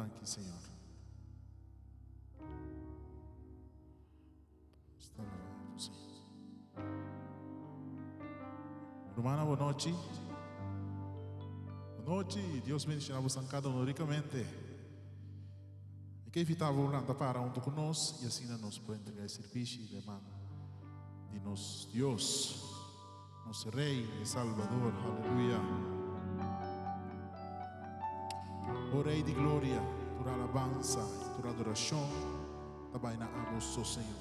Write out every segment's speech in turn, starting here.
Danki, Señor. Nos ta alabá bo, Señor. Rumannan, bon nochi. Bon nochi. Dios bendiciona bosan cada uno ricamente. Mi ke invita bo lanta para hunto cu nos y asina nos por entrega e servicio den man di nos Dios, nos Rey y Salvador. Aleluya. O Rey di Gloria, tur alabansa y tur adoracion ta bai na abo so, Señor.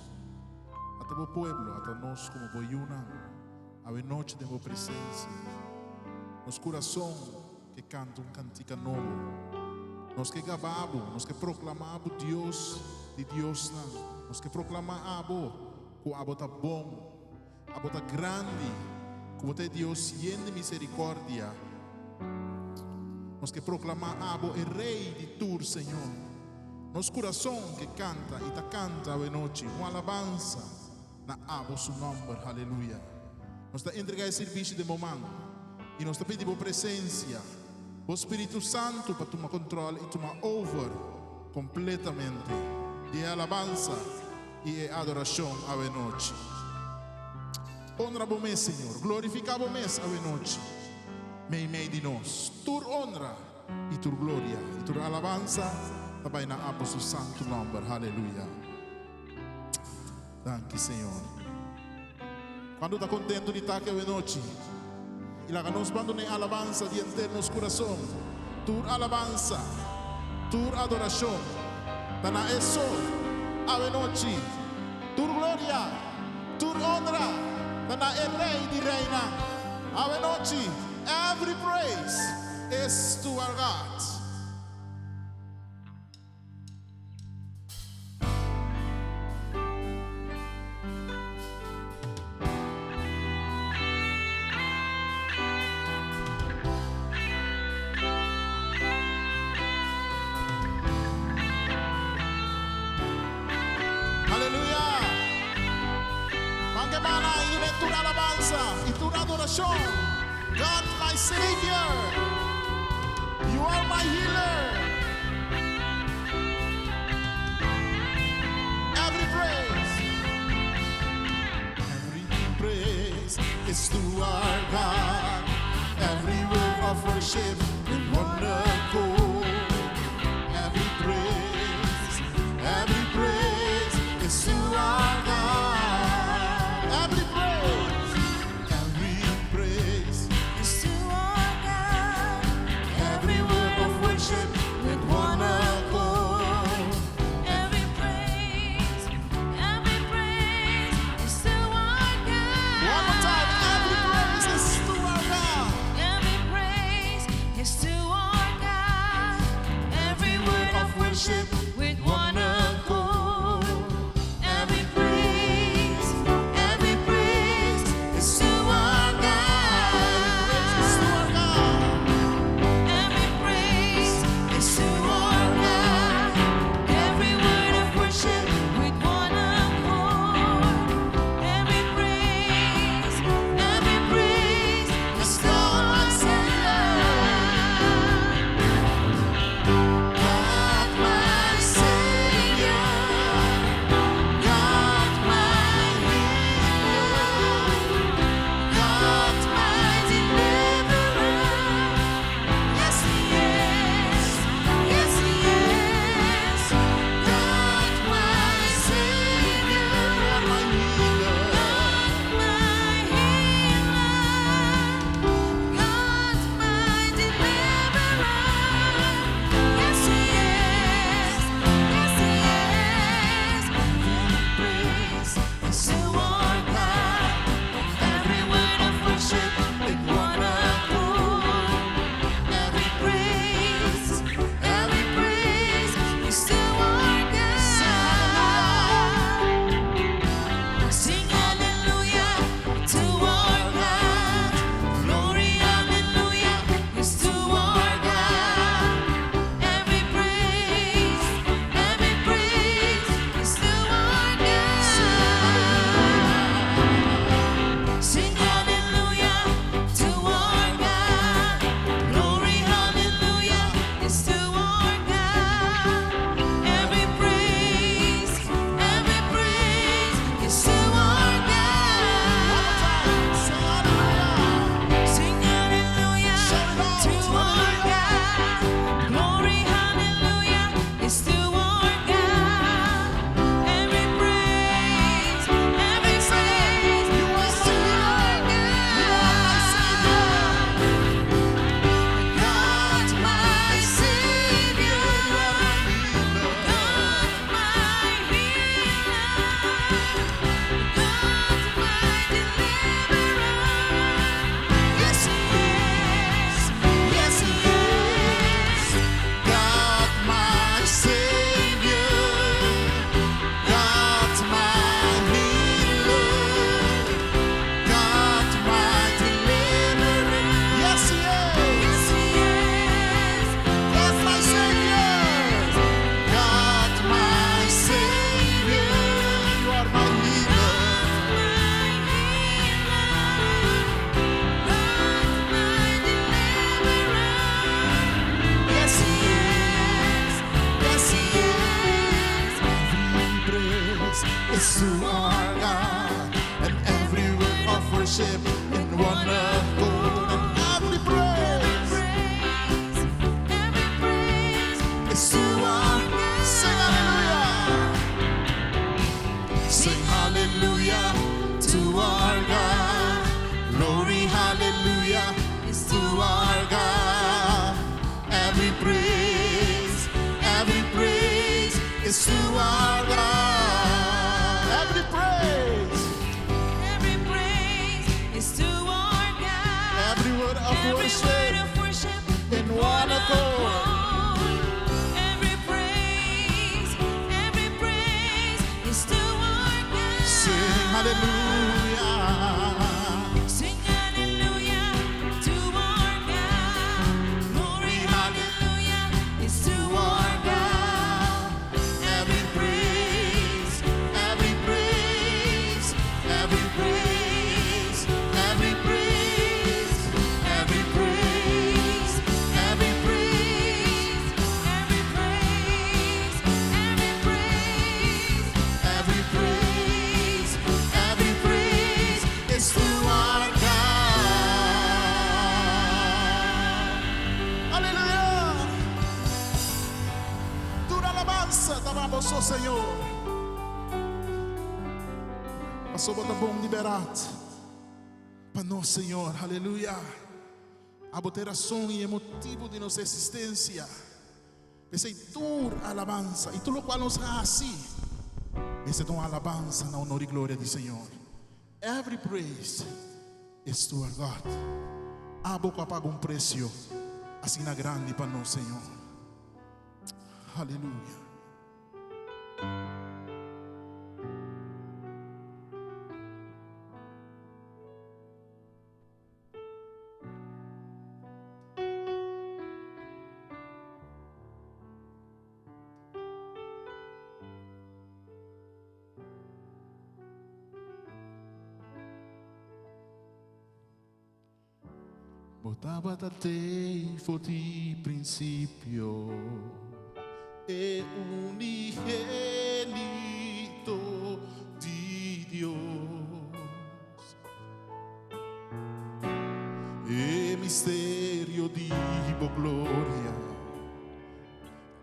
Ata bo pueblo, ata nos como bo yunan, awe nochi den bo presencia. Nos curason ke canta un cantica nobo. Nos ke gaba bo, nos ke proclama bo Dios di diosnan. Nos ke proclama abo cu abo ta bon, abo ta grandi, cu bo ta e Dios yen di misericordia. Nos ke proclama abo e Rey di tur, Señor. Nos curason ke canta y ta canta awe nochi un alabansa na abo su nomber. Haleluya. Nos ta entrega e sirbishi den bo man y nos ta pidi bo presencia, bo Spiritu Santu pa tuma control y tuma over completamente di e alabansa y e adoracion awe nochi. Honra bo mes, Señor. Glorifica bo mes awe nochi meimei di nos. Tur honra y tur gloria y tur alabansa ta bay na abo su santu nomber. Haleluya. Danki, Señor. Cuantu ta contento di ta aki awe nochi? Y laga nos bandone alabansa di henter nos curason. Tur alabansa, tur adoracion ta na e so awe nochi. Tur gloria, tur honra ta na e Rey di reynan awe nochi. Every praise is to our God. Aleluya! Manke mana y dune tur alabansa y tur adoracion. God my Savior, you are my healer. Every praise, every praise is to our God. Every word of worship in one accord. Every praise, every praise is to our God. Every praise, every praise Is to our God. Every word of worship with one accord. Every praise is to our God. One more time, every praise is to our God. Every praise is is to our God. And every word of worship in one accord. And every praise Every praise is to our God. Sing hallelujah. Sing hallelujah to our God. Glory, hallelujah is to our God. Every praise is to our God. Every praise, Every praise is to our God. every word of Every worship word of worship in one accord. Every praise is to our God. Sing hallelujah. Sing hallelujah to our God. Glory, hallelujah is to our God. Every praise, every praise, every praise, every praise, every praise, every praise, Every praise, every praise, every praise, every praise is to our God. Aleluya. Tur alabansa ta pa Bo, Señor. Paso Bo ta bon di berdat. Pa nos, Señor. Aleluya. Abo ta e rason i e motibu di nos eksistensia. P'esei tur alabansa i tur loke nos hasi. Esei ta un alabansa na honor i gloria di Señor. Every praise is to our God. Abo ku a paga un presio asina grandi pa nos, Señor. Aleluya. Bo tabata tei for di prinsipio e unigenito di Dios. E misterio di bo gloria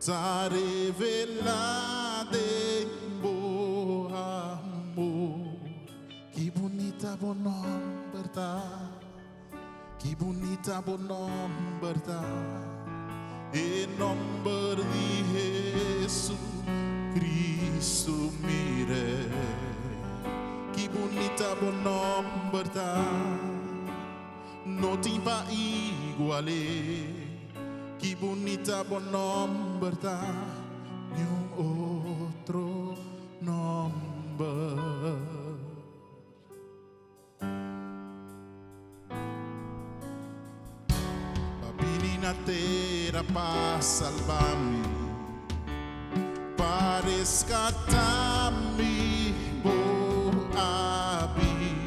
ta revelá den bo amor. Ki bunita bo nòmber ta. Ki bunita bo nòmber ta. E nòmber di Hesus Kristu mi Rei. Ki bunita bo nòmber ta. No tin pa igual'é. Ki bunita bo nòmber ta. Ningun otro nòmber. B'a bini na tera pa salba mi, pa reskatá mi bo a bin.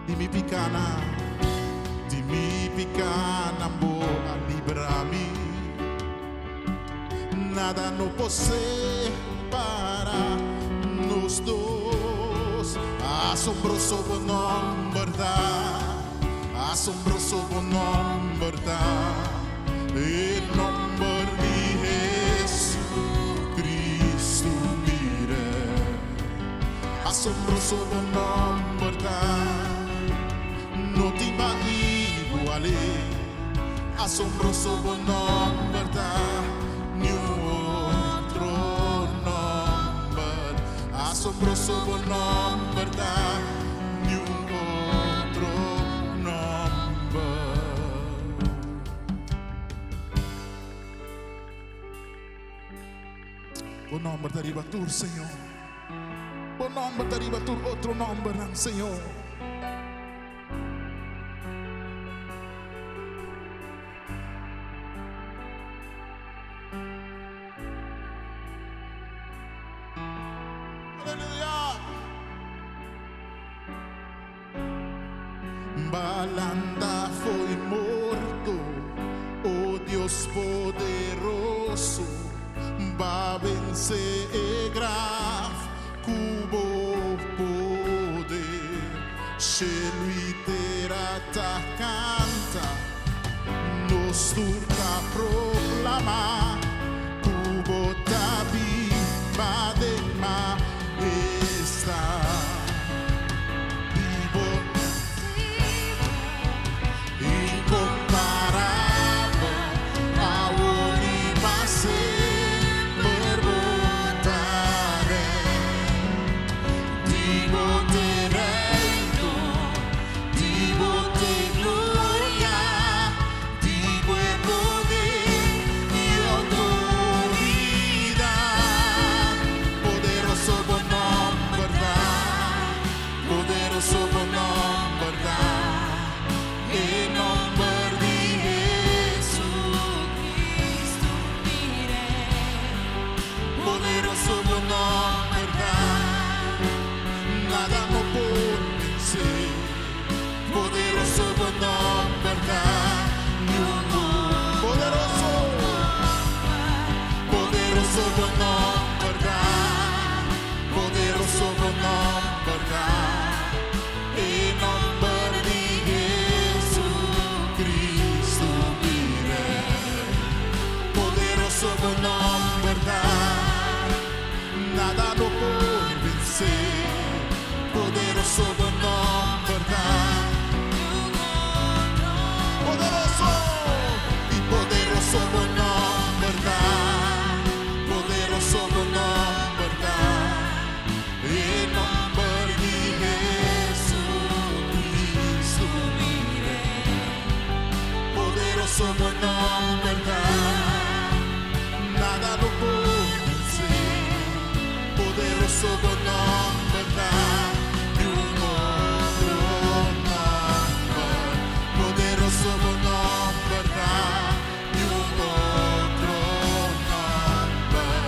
Di mi pikánan, di mi pikánan bo a libra mi. Nada no por separá nos dos. Asombroso bo nòmber ta, asombroso bo nòmber ta. E nòmber di Hesus Kristu mi Rei. Asombroso bo nòmber ta, no tin pa igual'é. Asombroso bo nòmber ta, ningun otro nòmber. Asombroso bo nòmber ta, ningun otro nòmber. Bo nòmber ta riba tur, Señor. Bo nòmber ta riba tur otro nòmber, Señor. Aleluya. B'a lanta fo'i morto, o Dios poderoso, b'a vense e graf. Ku bo poder, shelu i tera ta kanta, nos tur ta proklamá ku bo ta biba den mahestat. Di bo inkomparabel, awor i pa semper bo ta Rei. Di bo t'e reino, di bo t'e gloria, di bo e poder i outoridat. Poderoso bo nòmber ta, poderoso bo nòmber ta, e nòmber di Jesucristo mi Rei. Poderoso bo nòmber ta, nada no por vense. Poderoso bo nòmber ta, poderoso, poderoso bo nòmber ta, poderoso bo nòmber ta, e nòmber di Jesucristo mi Rei. Poderoso bo nòmber ta, nada no por vense. Poderoso bo nòmber ta, poderoso i poderoso bo nòmber ta, poderoso bo nòmber ta, e nòmber di Jesucristo mi Rei. Poderoso bo nòmber ta, nada no por vense. Poderoso bo nòmber ta, niun otro nòmber. Poderoso bo nòmber ta, niun otro nòmber.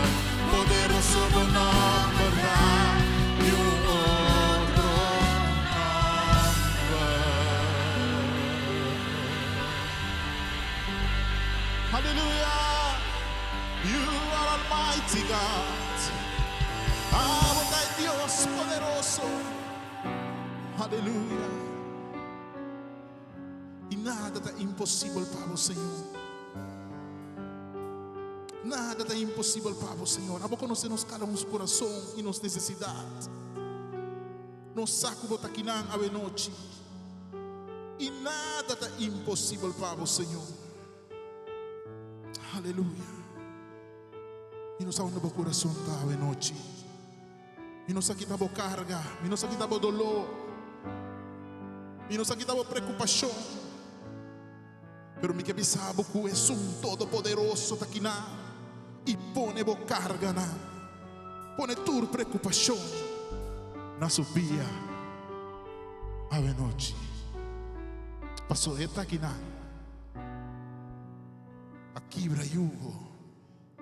Poderoso bo nòmber ta, niun otro nòmber. Hallelujah! You are Almighty God. Abo ta Dios poderoso. Aleluya. I nada ta imposibel pa bo, Señor. Nada ta imposibel pa bo, Señor. Abo konosé nos kada un kurason i nos nesesidat. Nos sa ku bo ta akinan awe nochi. I nada ta imposibel pa bo, Señor. Aleluya. I no sa unda bo kurason ta awe nochi. Mi no sa ki ta bo karga. Mi no sa ki ta bo doló. Mi no sa ki ta bo preokupashon. Pero mi ke bisa bo ku Esun Todopoderoso ta akinan i pone bo karganan. Pone tur preokupashon na su pia awe nochi. Paso e ta akinan pa kibra yugo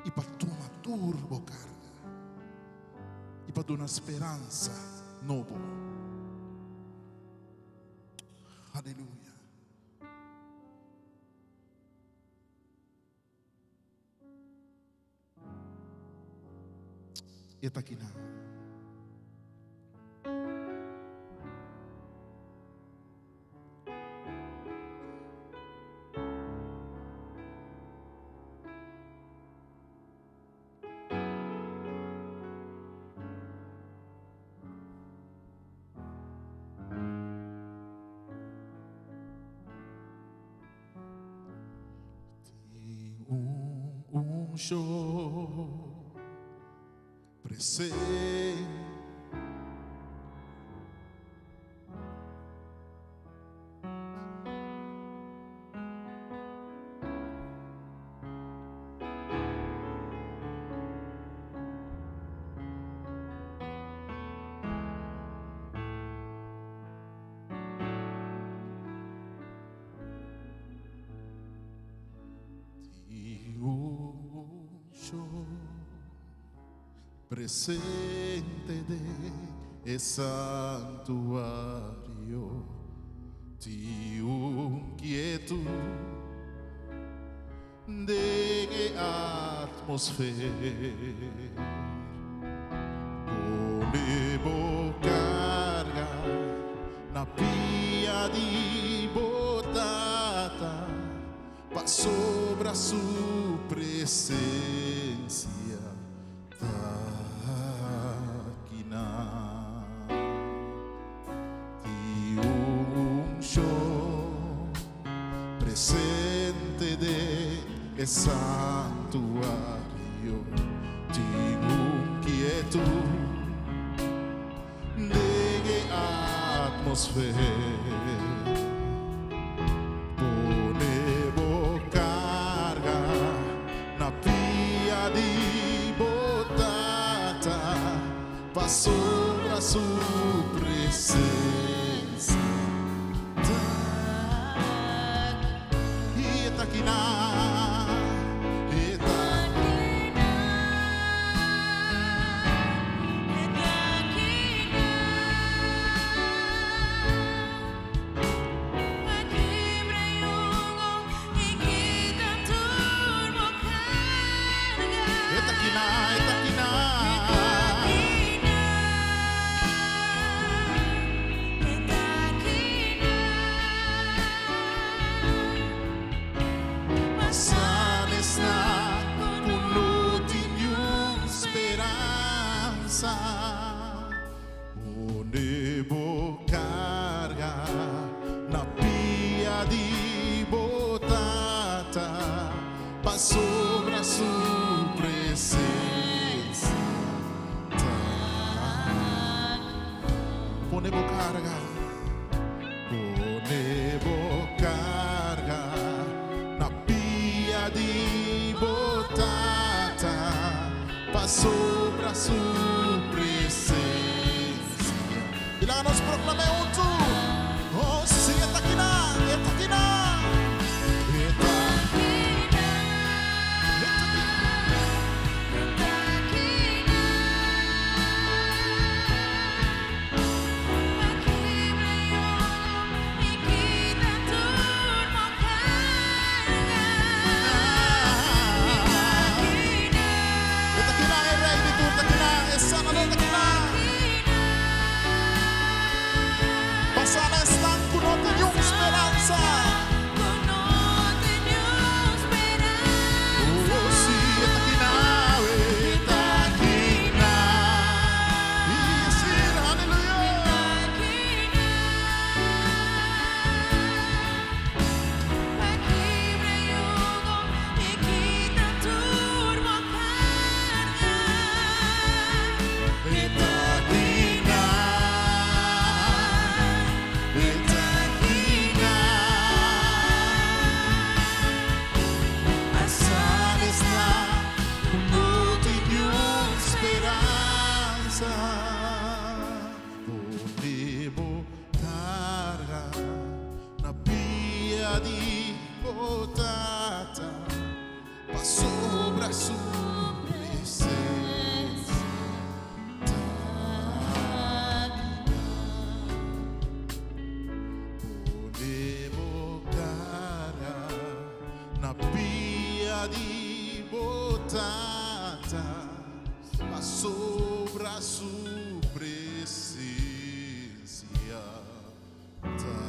i pa tuma tur bo karga i pa duna speransa nobo. Aleluya. E ta akinan. Tin un unshon presente. Tin un unshon presente den e santuario. Tin un kietut den e atmosfera. bo carga na pia di bo Tata, pasobra su presencia ta akinan. Tin un unshon presente den e santuario, tin un kietud den e atmosfera. Pone bo carga na pia di bo Tata, pasobra su presencia ta i e ta akinan, e ta. E ta akinan, e ta akinan. Pa sana esnan ku no tin niun speransa. Pone bo karga na pia di bo Tata, pasobra su presensia ta. Pone bo karga, pone bo karga na pia di bo Tata, pasobra su presensia. I laga nos proklam'é huntu. Oh, sí, e ta akinan, e ta akinan. E ta, e ta akinan. E ta akinan, e Rei di tur ta akinan, e Sanador ta akinan. Pa sana esnan ku no tin niun speransa. Oh, sí, e ta akinan, e ta akinan. I sí, aleluya. E ta akinan, e ta akinan. Pa sana esnan ku no tin niun speransa. Pone bo karga na pia di bo Tata, pasobra su presensia ta akinan. Pone bo karga na pia di bo Tata, pasobra su presensia ta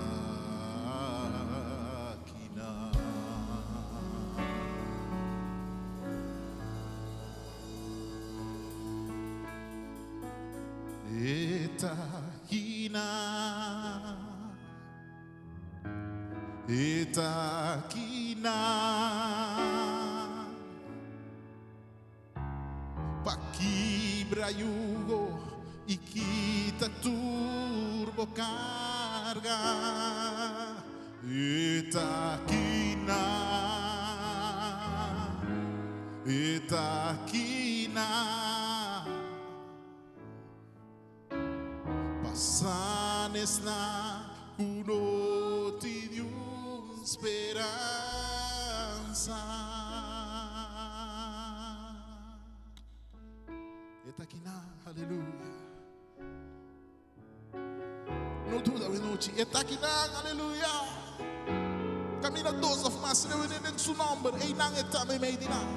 akinan. E ta akinan. E ta akinan. Pa kibra yugo i kita tur bo karga. E ta akinan. E ta akinan. Pa sana esnan ku no tin niun speransa. E ta akinan, aleluya. No duda awe nochi, e ta akinan, aleluya. Kaminda dos òf mas reuní den su nòmber, einan e ta meimei di nan.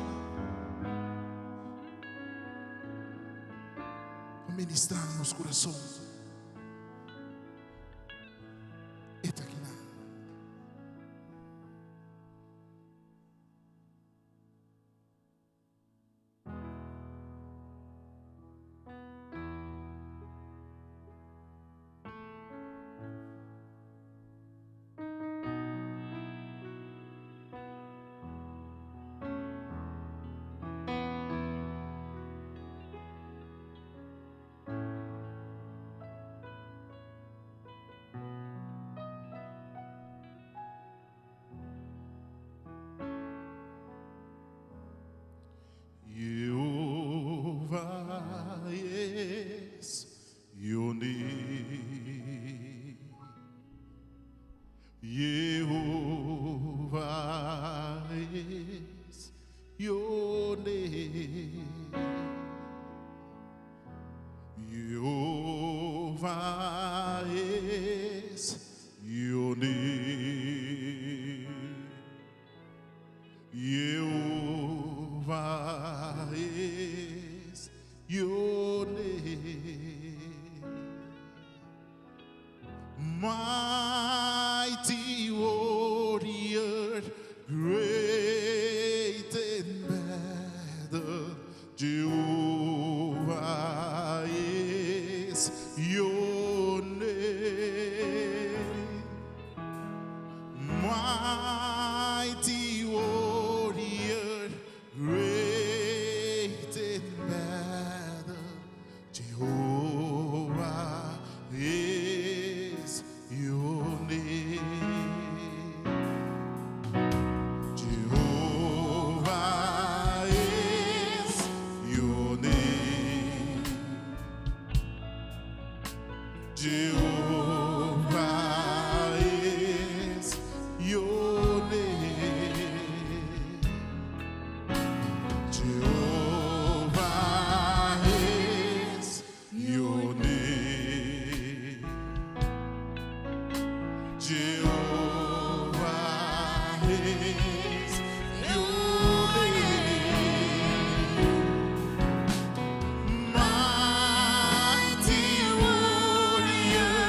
Pa ministrá na nos kurason. E ta akinan. Jehovah is your name. Jehovah is your name. Jehovah is your name. Jehovah is your name. Mighty warrior, great in battle, Jehovah is your name. Mighty warrior, great in battle, Jehovah is your name. Jehovah is your name. Jehovah is your name. Jehovah is your name. Jehovah is your name. Mighty warrior,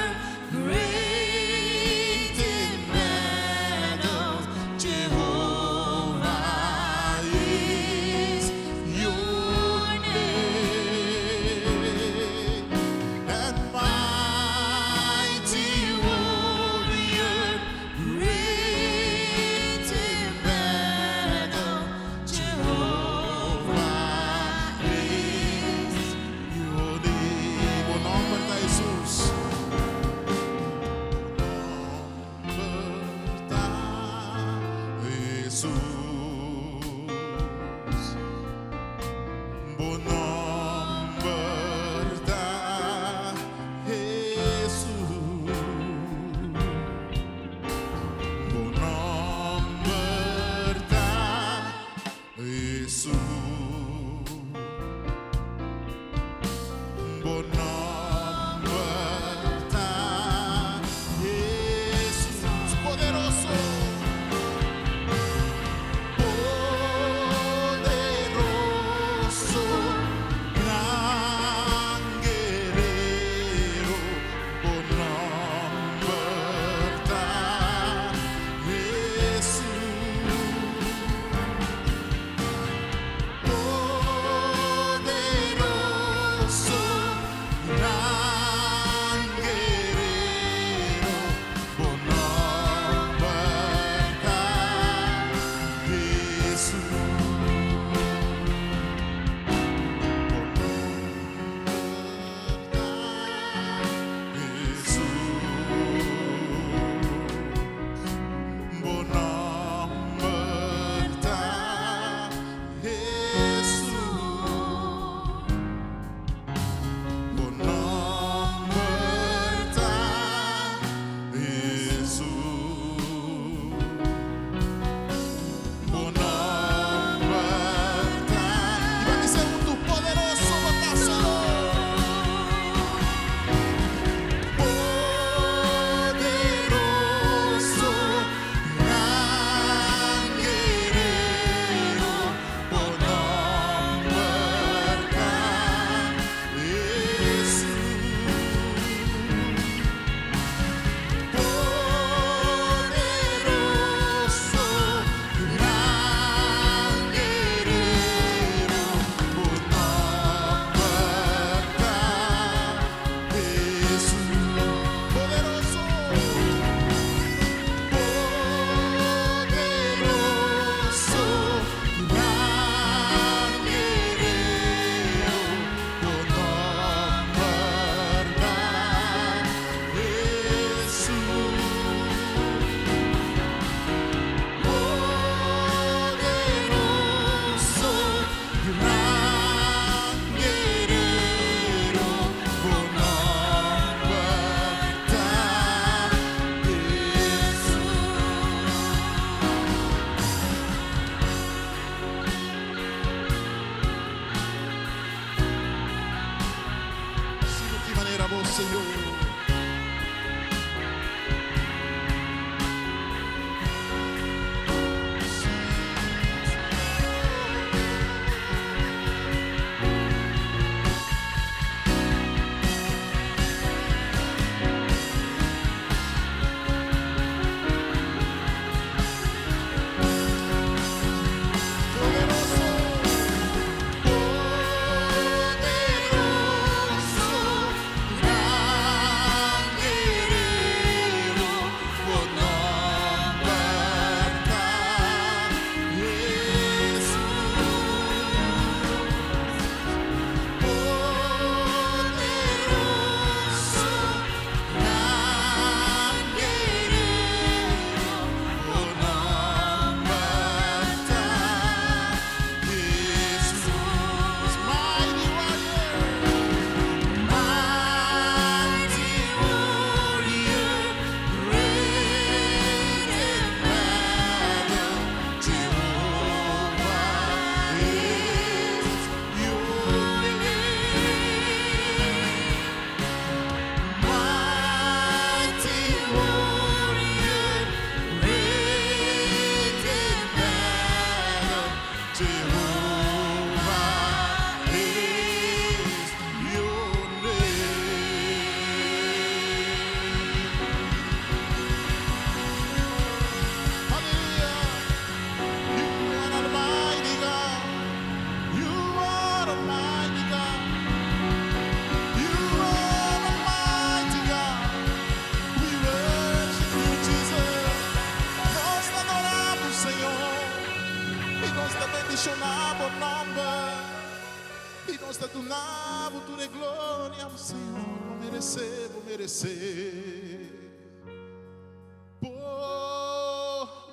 Señor.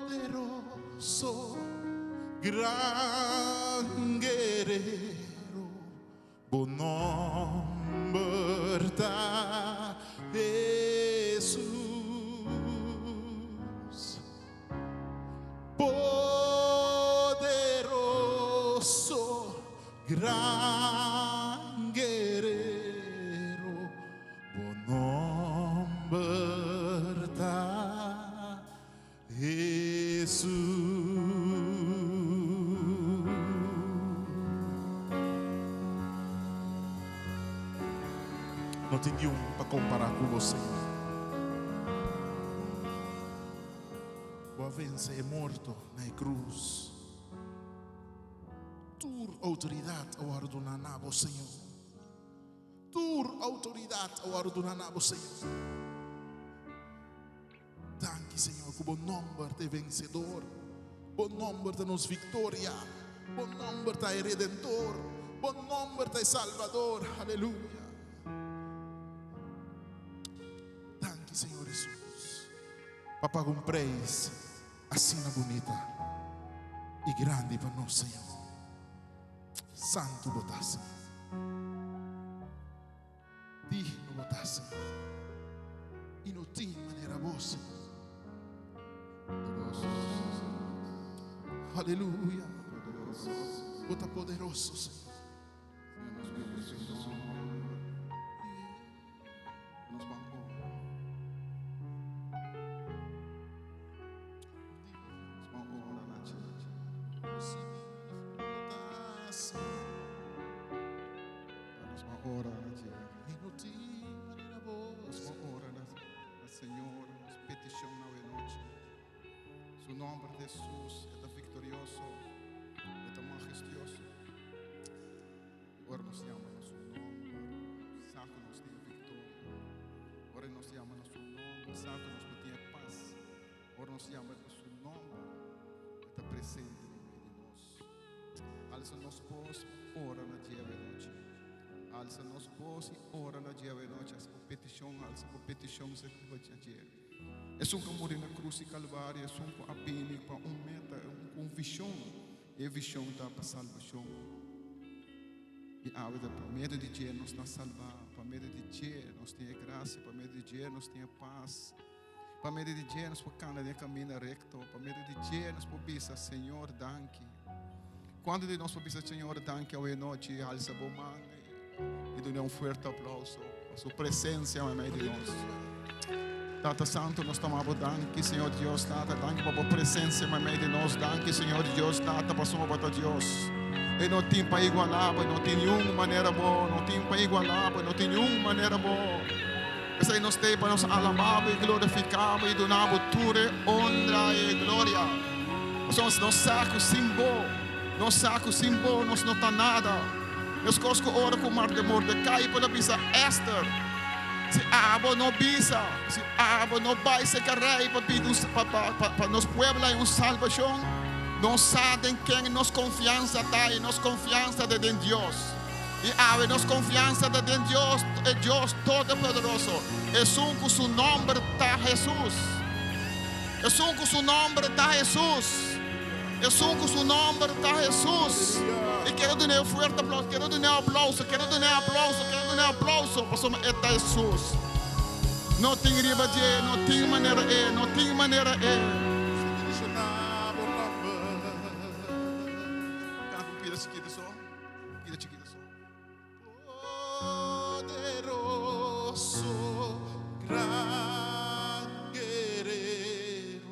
Poderoso, gran guerero, bo nomber ta Hesus. Poderoso, gran guerero, bo nomber ta Hesus. No tin niun pa kompará ku bo, Señor. Bo a vense e morto na e krus. Tur outoridat a wòrdu duná na bo, Señor. Tur outoridat a wòrdu duná na bo, Señor. Danki, Señor, ku bo nòmber ta e vensedor. Bo nòmber ta nos viktoria. Bo nòmber ta e Redentor. Bo nòmber ta e Salbador. Aleluya. Danki, Señor Hesus, pa paga un preis asina bunita i grandi pa nos, Señor. Santu bo ta, Señor. Digno bo ta, Señor. I no tin manera bo, Señor. Aleluya. Bo ta poderoso, Señor. Nos ban ora na dje. Nos ban ora na Señor, nos peticion na awe nochi. Su nomber ta Jesus, e ta victorioso, e ta majestuoso. Y ora nos yama na su nomber, sa cu nos tin victoria. Ora nos yama na su nomber, sa cu nos por tin e paz. Ora nos yama pa su nomber, e ta presente den medio di nos. Alsa nos bos, ora na dje awenochi. Alsa nos bos i ora na dje awenochi. Hasi bo petishon, alsa bo petishon serka riba dje. Esun ku a muri na krus di Kalvario, esun ku a bini pa un meta, ku un vishon, i e vishon ta pa salbashon. I awe ta pa medio di dje nos ta salbá, pa medio di dje nos tin e grasia, pa medio di dje nos tin e pas. Pa medio di dje nos por cana den e caminda recto. Pa medio di dje nos por bisa, Señor, danki. Cuanto di nos por bisa, Señor, danki awe nochi? Halsa bo man. I dun'é un fuerte aplauso pa su presencia meimei di nos. Tata Santo, nos ta bo danki, Señor Dios, Tata, danki pa bo presencia meimei di nos. Danki, Señor Dios, Tata, pasobra bo ta Dios. E no tin pa igualá bo, e no tin niun manera bo, no tin pa igualá bo, e no tin niun manera bo. P'esei nos t'ei pa nos alabá bo i glorifiká bo i duna bo tur e honra i e gloria. Pasobra nos sa ku sin bo, nos sa ku sin bo nos no ta nada. Meskos ku ora ku Mordecai por a bisa Ester, Si abo no bisa, si abo no bai serka rei pa pidi un pa pa pa nos pueblo haña un salbashon, nos sa den ken nos konfiansa ta i nos konfiansa ta den Dios. I awe nos konfiansa ta den Dios, e Dios Todopoderoso, esun ku su nòmber ta Hesus. Esun ku su nòmber ta Hesus. Esun ku su nòmber ta Hesus. I kere dun'é un fuerte aplauso, kere dun'é un aplauso, kere dun'é un aplauso, kere dun'é un aplauso, pasobra e ta Hesus. No tin riba dje, no tin manera e, no tin manera e. Kanta un pida chikito so, un pida chikito so. Poderoso, gran guerero,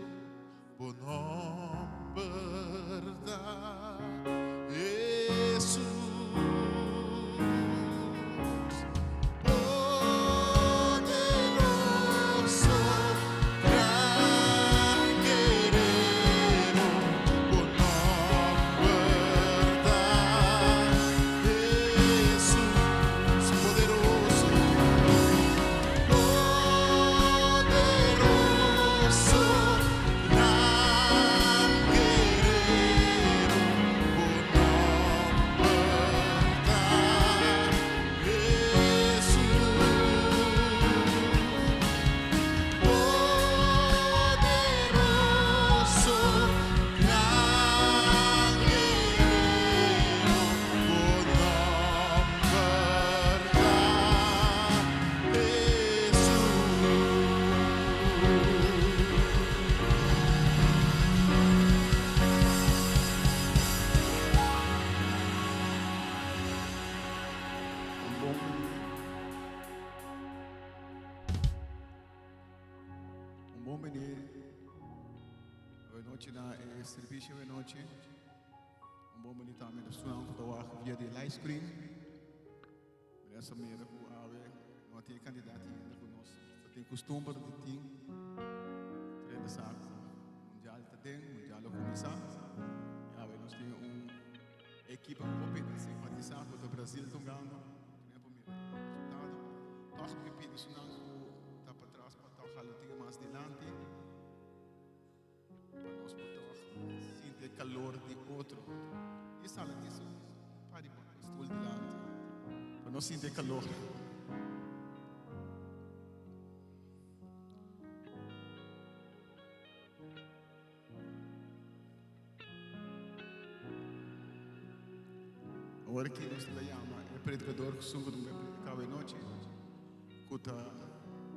bo nomber ta Hesus. Poderoso, gran guerero, bo nomber ta Hesus. Poderoso, poderoso, gran guerero, bo nomber ta Hesus. Poderoso, gran guerero, bo nomber ta Hesus. Un bon Un bon bini awenochi na e servicio awenochi. Un bon bini tambe na esunnan ku ta wak via di live screen. Mi a mira ku awe no a tin e kandidat ainda ku nos ta tin kustumber di tin. Tur sa ku mundial ta den, mundial a kuminsá. I awe nos tin un ekipo ku hopi simpatisá ku ta Brazil tungando. Tur por mira e resultado. Tòg mi pidi esunnan ku ta patras pa tòg hala tin mas dilanti pa nos por tòg sinti e kalor di otro. I sala tin su par di stoel dilanti pa nos sinti e kalor. Awor aki nos ta yama e predicador ku sungu ta predica awe nochi, ku ta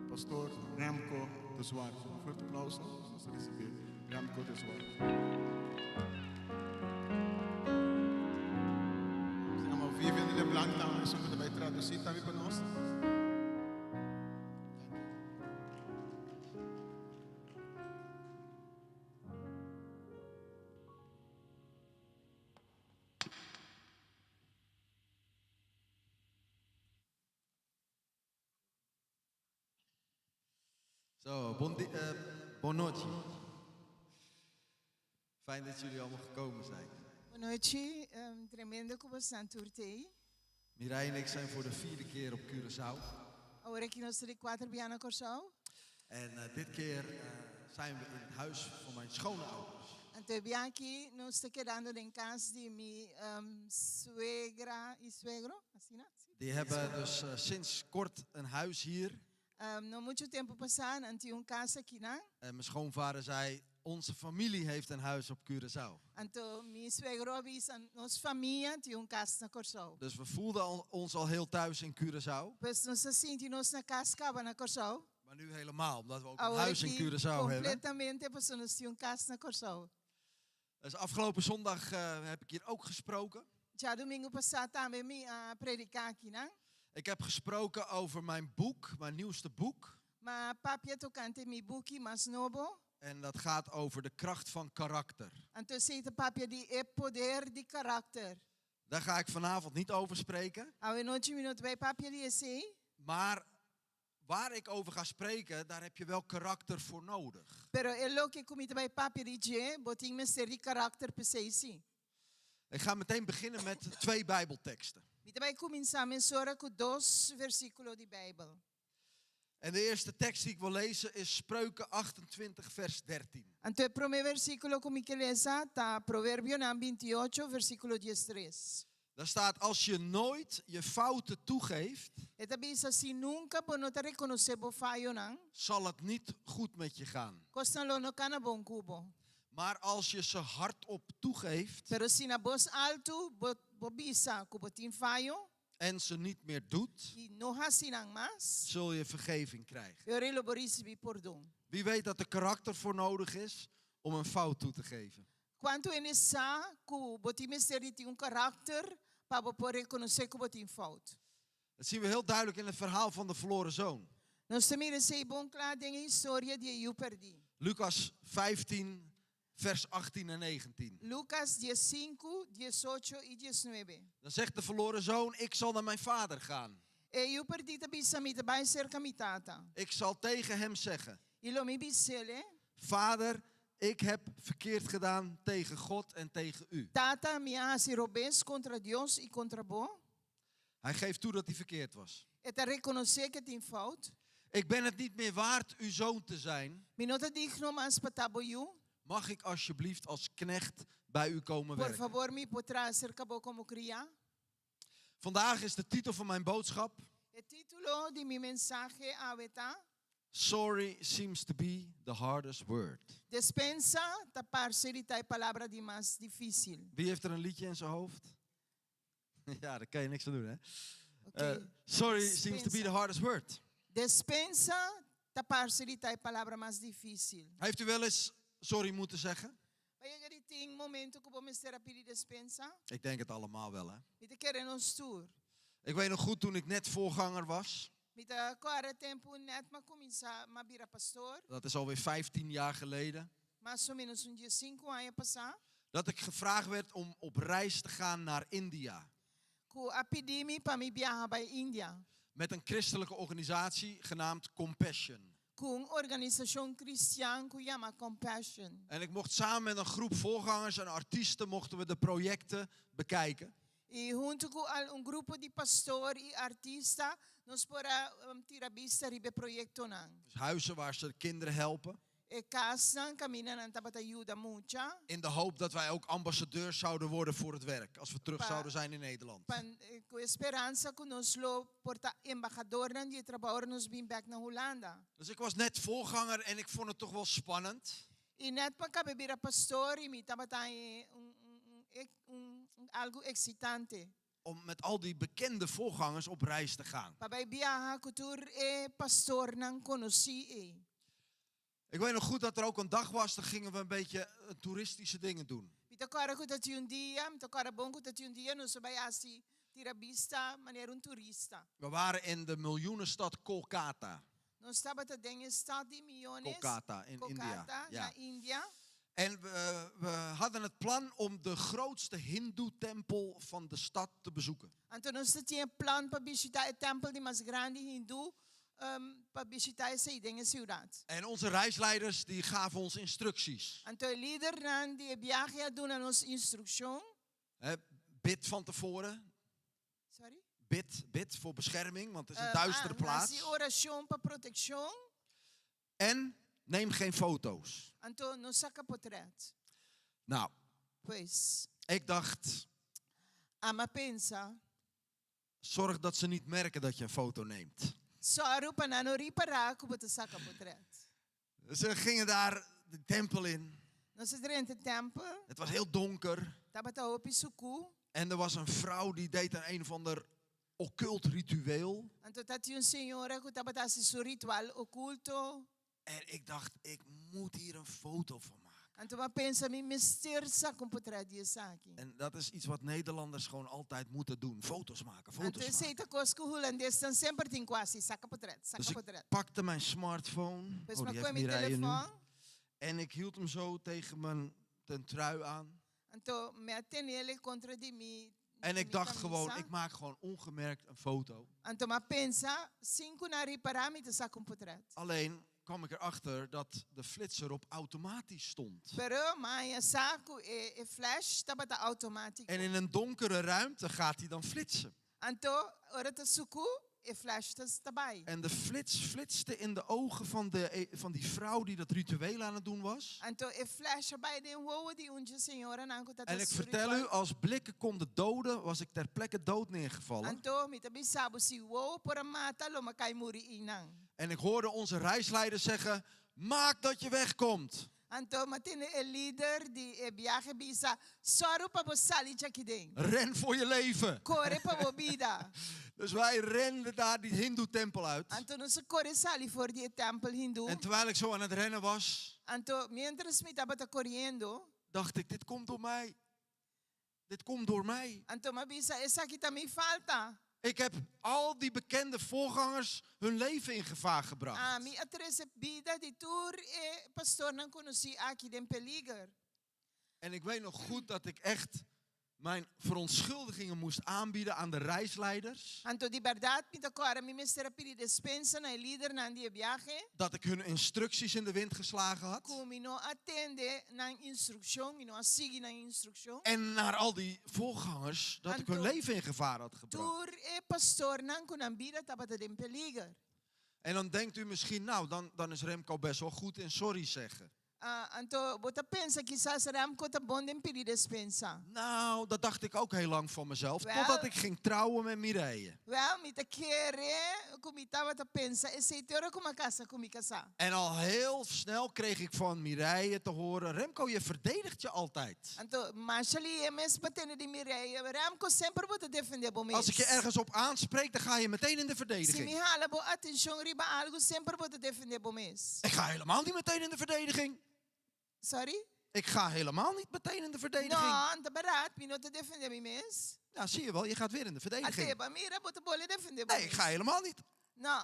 Pastor Remco de Zwart. Un fuerte aplauso pa nos recibi Remco de Zwart. Nos ta yama Vivian Leblanc tambe, esun ku ta bai traduci tambe pa nos. Zo, bon, di- eh, bon nochi. Fijn dat jullie allemaal gekomen zijn. Bon nochi, tremendo ku boso tur t'ei. Mireille en ik zijn voor de vierde keer op Curaçao. Awor aki nos ta di kuater bia na Kòrsou. En eh, dit keer eh, zijn we in het huis van mijn schoonouders. Anto e bia aki nos ta kedando den kas di mi suegra i suegro, asina? Si. Die hebben dus eh, sinds kort een huis hier. No muchu tempu pasá nan tin un kas akinan. En mijn schoonvader zei, onze familie heeft een huis op Curaçao. Anto mi suegro a bisa, nos famia tin un kas na Kòrsou. Dus we voelden al, ons al heel thuis in Curaçao. Pues nos a sinti nos na kas kaba na Kòrsou. Maar nu helemaal, omdat we ook een Awor huis in aki Curaçao hebben. kompletamente pasobra nos tin un kas na Kòrsou. Dus afgelopen zondag eh, heb ik hier ook gesproken. Djadumingu pasá tambe mi a prediká akinan. Ik heb gesproken over mijn boek, mijn nieuwste boek. M'a papia tokante mi buki mas nobo. En dat gaat over de kracht van karakter. Anto esei ta papia di e poder di karakter. Daar ga ik vanavond niet over spreken. Awe nochi mi no ta bai papia di esei. Maar waar ik over ga spreken, daar heb je wel karakter voor nodig. Pero e loke ku mi ta bai papia di dje, bo tin mester di karakter p'esei sí. Ik ga meteen beginnen met twee Bijbelteksten. Mi ta bai kuminsá mesora ku dos versíkulo di Beibel. En de eerste tekst die ik wil lezen is Spreuken 28, vers 13. Anto e promé versíkulo ku mi ke lesa ta Proverbionan 28, versíkulo 13. Daar staat, als je nooit je fouten toegeeft, E ta bisa, Si nunka bo no ta rekonosé bo fayonan, zal het niet goed met je gaan. kosnan lo no kana bon ku bo. Maar als je ze hardop toegeeft Pero si na bos altu bo bo bisa ku bo tin fayo en ze niet meer doet, i no hasi nan mas, zul je vergeving krijgen. e ora lo bo risibí pordon. Wie weet dat er karakter voor nodig is om een fout toe te geven? Kuantu hende sa ku bo tin mester di tin un karakter pa bo por rekonosé ku bo tin fout? Dat zien we heel duidelijk in het verhaal van de verloren zoon. Nos ta mira esei bon kla den e historia di e yu pèrdí. Lucas 15, vers 18 en 19. Lukas 15, 18 i 19. Dan zegt de verloren zoon, ik zal naar mijn vader gaan. E yu pèrdí ta bisa, Mi ta bai serka mi tata. Ik zal tegen hem zeggen, I lo mi bis'el, Vader, ik heb verkeerd gedaan tegen God en tegen u. Tata, mi a hasi robes kontra Dios i kontra bo. Hij geeft toe dat hij verkeerd was. E ta rekonosé ku e tin fout. Ik ben het niet meer waard uw zoon te zijn. Mi no ta digno mas pa ta bo yu. Mag ik alsjeblieft als knecht bij u komen Por werken? fabor, mi por traha serka bo komo kriá? Vandaag is de titel van mijn boodschap. E título di mi mensahe awe ta, Sorry seems to be the hardest word. Despensa ta parse di ta e palabra di mas difísil. Wie heeft er een liedje in zijn hoofd? Ja, daar kan je niks aan doen, hè? Oké. Sorry seems to be the hardest word. Despensa ta parse di ta e palabra mas difísil. Heeft u wel eens sorry moeten zeggen? Bo a yega di tin momento ku bo mester a pidi despensa? Ik denk het allemaal wel, hè? Mi ta kere nos tur. Ik weet nog goed toen ik net voorganger was. Mi ta kòrda tempu nèt m'a kuminsá m'a bira pastor. Dat is alweer 15 jaar geleden. Mas o ménos un 15 aña pasá. Dat ik gevraagd werd om op reis te gaan naar India. Ku a pidi mi pa mi biaha bai India. Met een christelijke organisatie genaamd Compassion. Ku un organisashon kristian ku yama Compassion. En ik mocht samen met een groep voorgangers en artiesten mochten we de projecten bekijken. I huntu ku al un grupo di pastor i artista nos por a tira bista riba e proyektonan. Dus huizen waar ze kinderen helpen. E kasnan kaminda nan tabata yuda mucha. In de hoop dat wij ook ambassadeurs zouden worden voor het werk. Als we terug Pa zouden zijn in Nederland. pa ku e speransa ku nos lo por ta embahadornan di e trabou ora nos bin bek na Hulanda. Dus ik was net voorganger en ik vond het toch wel spannend. I net pa kaba bira pastor i mi tabata un un un un algu eksitante. Om met al die bekende voorgangers op reis te gaan. Pa bai biaha ku tur e pastornan konosí ei. Ik weet nog goed dat er ook een dag was, dan gingen we een beetje eh, toeristische dingen doen. Mi ta kòrda ku ta tin un dia, mi ta kòrda bon ku ta tin un dia nos a bai hasi tira bista manera un turista. We waren in de miljoenenstad Kolkata. Nos tabata den e stad di miyones, Kolkata in India. Kolkata, Ja. na India. En we, we hadden het plan om de grootste hindoe-tempel van de stad te bezoeken. Anto nos ta tin e plan pa bishita e tempel di mas grandi hindu pa bishita esei den e siudat. En onze reisleiders die gaven ons instructies. Anto e lidernan di e biahe a duna nos instrukshon. Hè, bid van tevoren. Sorry? Bid, bid voor bescherming, want het is een duistere A plaats. hasi orashon pa protekshon. En neem geen foto's. Anto no saka potret. Nou, Pues, ik dacht, ami a pensa, zorg dat ze niet merken dat je een foto neemt. Sòru pa nan no ripará ku bo ta saka potret. Ze gingen daar de tempel in. Nos a drenta e tèmpel. Het was heel donker. Tabata hopi sukú. En er was een vrouw die deed een een of ander occult ritueel. Anto tatin un señora ku tabata hasi su ritual okulto. En ik dacht, ik moet hier een foto van maken. Anto m'a pensa mi mester saka un potret di esaki. En dat is iets wat Nederlanders gewoon altijd moeten doen. Foto's maken, Anto foto's esei maken. ta kos ku hulandesnan semper tin ku hasi, saka potret, Dus saka ik potret. pakte mijn smartphone. Pues Oh, m'a die kohe heeft mi Mireille nu. telefòn. En ik hield hem zo tegen mijn ten trui aan. Anto mi a tenele kontra di mi En di ik mi dacht gewoon, kamisa. ik maak gewoon ongemerkt een foto. Anto m'a pensa, sin ku nan ripará mi ta saka un potret. Alleen kwam ik erachter dat de flitser op automatisch stond. Pero m'a haña sa ku e e flash tabata outomátiko. En in een donkere ruimte gaat hij dan flitsen. Anto ora ta suku e flash ta ta bai. En de flits flitste in de ogen van, de, eh, van die vrouw die dat ritueel aan het doen was. Anto e flash a bai den wowo di un dje señoranan ku ta En ta ik su vertel u, ritual. als blikken konden doden, was ik ter plekke dood neergevallen. Anto mi ta bisa bo si wowo por a mata lo m'a kai muri einan. En ik hoorde onze reisleider zeggen, maak dat je wegkomt. Anto m'a tende e lider di e biahe bisa, Sòru pa bo sali djakiden. Ren voor je leven. Kore pa bo bida. Dus wij renden daar die hindoe-tempel uit. Anto nos a kore sali for di e tèmpel hindú. En terwijl ik zo aan het rennen was, Anto miéntras mi tabata koriendo, dacht ik, dit komt door mij. Dit komt door mij. anto m'a bisa, esaki ta mi falta. Ik heb al die bekende voorgangers hun leven in gevaar gebracht. Ami a trese bida di tur e pastornan konosí aki den peliger. En ik weet nog goed dat ik echt mijn verontschuldigingen moest aanbieden aan de reisleiders. Anto di bèrdat mi ta kòrda mi mester a pidi despensa na e lidernan di e biahe. Dat ik hun instructies in de wind geslagen had. Ku mi no a tende nan instrukshon, mi no a sigui nan instrukshon. En naar al die voorgangers dat ik hun Anto leven in gevaar had gebracht. tur e pastornan ku nan bida tabata den peliger. En dan denkt u misschien, nou, dan, dan is Remco best wel goed in sorry zeggen. Ah, anto bo ta pensa kisas Remco ta bon den pidi despensa. Nou, dat dacht ik ook heel lang van mezelf. Wel, Totdat ik ging trouwen met Mireille. Wel, mi ta kere ku mi tabata pensa esei te ora ku mi a kasa ku mi kasá. En al heel snel kreeg ik van Mireille te horen, Remco, je verdedigt je altijd. Anto, masha lihé mes pa tende di Mireille, Remco, semper bo ta defendé bo mes. Als ik je ergens op aanspreek, dan ga je meteen in de Si mi verdediging. hala bo atenshon riba algu, semper bo ta defendé bo mes. Ik ga helemaal niet meteen in de verdediging. Sorry? Ik ga helemaal niet meteen in de verdediging. No, ta bèrdat, mi no ta defendé mi mes. Ja, zie je wel, je gaat weer in de verdediging. Ate, b'a mira, bo ta bolbe defendé bo Nee, ik mes. ga helemaal niet. No.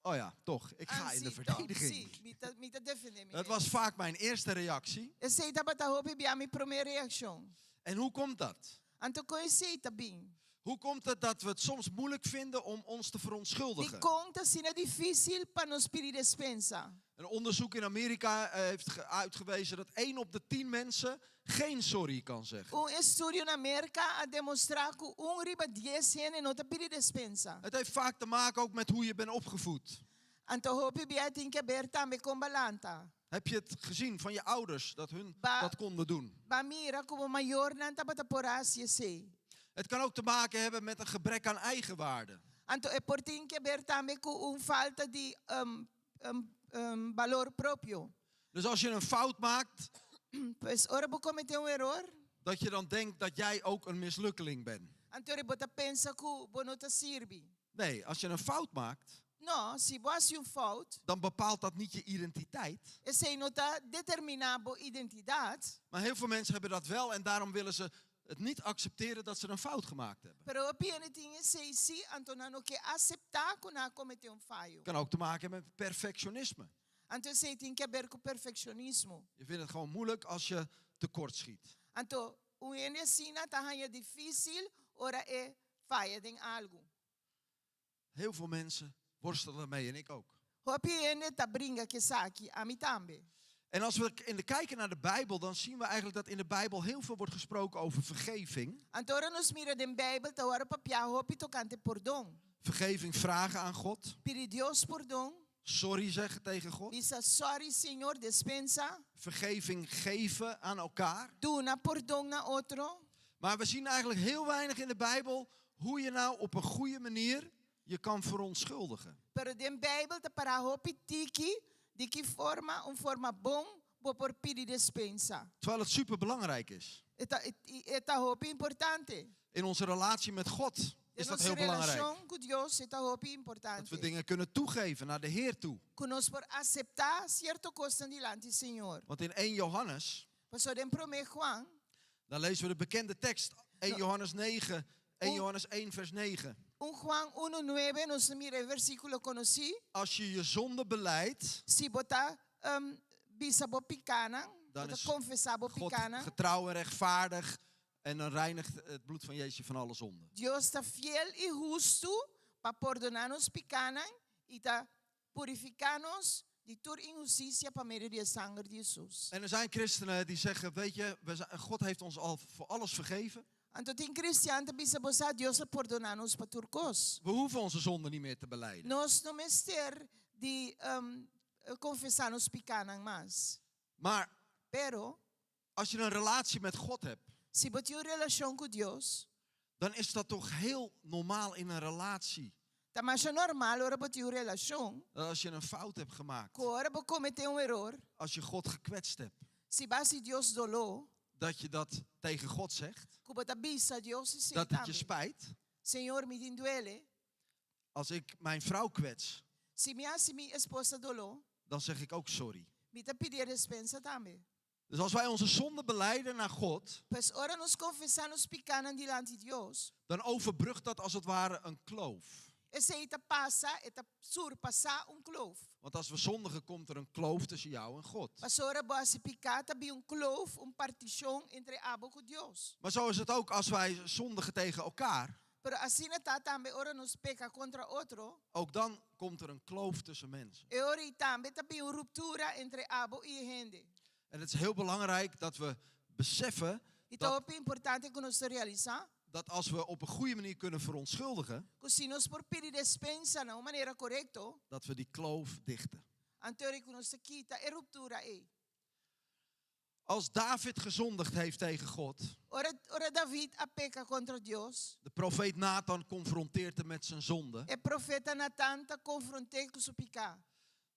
Oh ja, toch. Ik ga Ah, in de sí, toch. verdediging. Sí, mi ta, mi ta defendé mi Dat mes. was vaak mijn eerste reactie. Esei tabata hopi bia mi promé reakshon. En hoe komt dat? Anto kon esei ta bin? Hoe komt het dat we het soms moeilijk vinden om ons te verontschuldigen? Dikon ta asina difísil pa nos pidi despensa? Een onderzoek in Amerika eh, heeft ge- uitgewezen dat 1 op de 10 mensen geen sorry kan zeggen. Un estudio na Merka a demostrá ku un riba dies hende no ta pidi despensa. Het heeft vaak te maken ook met hoe je bent opgevoed. Anto hopi bia tin ke ber tambe kon bo a lanta. Heb je het gezien van je ouders dat hun Ba- dat konden doen? B'a mira ku bo mayornan tabata por hasi esei. Het kan ook te maken hebben met een gebrek aan eigenwaarde. Anto e por tin ke ber tambe ku un falta di balor propio. Dus als je een fout maakt, Pues ora bo kometé un eror, dat je dan denkt dat jij ook een mislukkeling bent. anto bo ta pensa ku bo no ta sirbi. Nee, als je een fout maakt, No, si bo hasi un fout, dan bepaalt dat niet je identiteit. esei no ta determiná bo identidat. Maar heel veel mensen hebben dat wel en daarom willen ze het niet accepteren dat ze een fout gemaakt hebben. Pero hopi hende tin esei sí, anto nan no ke aseptá ku nan a kometé un fayo. Kan ook te maken hebben met perfectionisme. Anto esei tin ke ber ku perfekshonismo. Je vindt het gewoon moeilijk als je tekortschiet. Anto, un hende asina ta haña difísil ora e faya den algu. Heel veel mensen worstelen ermee en ik ook. Hopi hende ta bringa ku esaki, ami tambe. En als we in de kijken naar de Bijbel, dan zien we eigenlijk dat in de Bijbel heel veel wordt gesproken over vergeving. Anto ora nos mira den Bijbel ta wòrdu papiá hopi tokante pordon. Vergeving vragen aan God. Pidi Dios pordon. Sorry zeggen tegen God. Bisa sorry Señor, despensa. Vergeving geven aan elkaar. Duna pordon na otro. Maar we zien eigenlijk heel weinig in de Bijbel hoe je nou op een goede manier je kan verontschuldigen. Pero den Bijbel ta pará hopi tiki di ki forma, un forma bon, bo por pidi despensa. Terwijl het superbelangrijk is. E ta, e ta hopi importante. In onze relatie met God Den is dat nos heel belangrijk. relashon ku Dios e ta hopi Dat we importante. dingen kunnen toegeven naar de Heer toe. Ku nos por aseptá sierto kosnan dilanti Señor. Want in 1 Johannes, Pasobra den promé Juan. Dan lezen we de bekende tekst 1 Johannes 9, 1 Johannes 1 vers 9. Un Juan unu nuebe nos ta mira e versíkulo konosí. Als je je zonde belijdt, Si bo ta bisa bo pikánan, bo dan ta is konfesá bo God pikánan, getrouw en rechtvaardig en dan reinigt het bloed van Jezus je van alle zonde. Dios ta fiel i hustu pa pordoná nos pikánan i ta purifiká nos di tur inhustisia pa medio di e sanger di Hesus. En er zijn christenen die zeggen, weet je, we zijn, God heeft ons al voor alles vergeven. Anto tin kristian ta bisa, Bo sa, Dios a pordoná nos pa tur kos. We hoeven onze zonde niet meer te belijden. Nos no mester di konfesá nos pikánan mas. Maar Pero, als je een relatie met God hebt, si bo tin un relashon ku Dios, dan is dat toch heel normaal in een relatie. Ta masha normal ora bo tin un relashon. Dat als je een fout hebt gemaakt. Ku ora bo kometé un eror. Als je God gekwetst hebt. Si bo a hasi Dios doló. Dat je dat tegen God zegt. Ku bo ta bisa Dios esei Dat het je tambe. spijt. Señor, mi tin duele. Als ik mijn vrouw kwets. Si mi hasi mi esposa doló. Dan zeg ik ook sorry. Mi ta pidi e despensa tambe. Dus als wij onze zonde belijden naar God. Pues ora nos konfesá nos pikánan dilanti Dios. Dan overbrugt dat als het ware een kloof. Esei ta pasa, e ta surpasá un kloof. Want als we zondigen komt er een kloof tussen jou en God. Pasobra ora bo hasi piká ta bin un kloof, un partishon entre abo ku Dios. Maar zo is het ook als wij zondigen tegen elkaar. Pero asina ta tambe ora nos peka kontra otro. Ook dan komt er een kloof tussen mensen. E ora ei tambe ta bin un ruptura entre abo i e hende. En het is heel belangrijk dat we beseffen I ta dat hopi importante ku nos ta realisá. dat als we op een goede manier kunnen verontschuldigen, Ku si nos por pidi despensa na un manera korekto, dat we die kloof dichten. anto ora ku nos ta kita e ruptura ei. Als David gezondigd heeft tegen God, Ora, ora David a peka kontra Dios, de profeet Nathan confronteert hem met zijn zonde, e profeta Natan ta konfront'é ku su piká.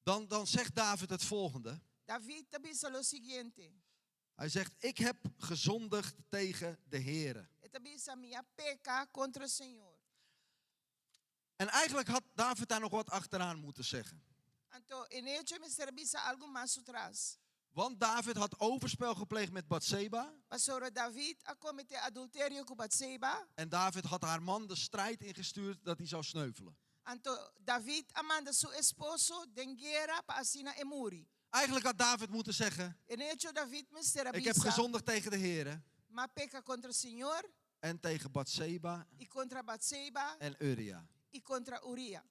dan, dan zegt David het volgende. David ta bisa lo siguiente. Hij zegt, ik heb gezondigd tegen de Heere. E ta bisa, Mi a peka kontra Señor. En eigenlijk had David daar nog wat achteraan moeten zeggen. Anto, en echo e mester a bisa algu mas su tras. Want David had overspel gepleegd met Bathseba. Pasobra David a kometé adulterio ku Batseba. En David had haar man de strijd ingestuurd dat hij zou sneuvelen. Anto David a manda su esposo den guera pa asina e muri. Eigenlijk had David moeten zeggen, En echo David mester a ik heb bisa, gezondigd tegen de Heere M'a peka kontra Señor en tegen Bathseba i kontra Batseba en Uria. i kontra Uria.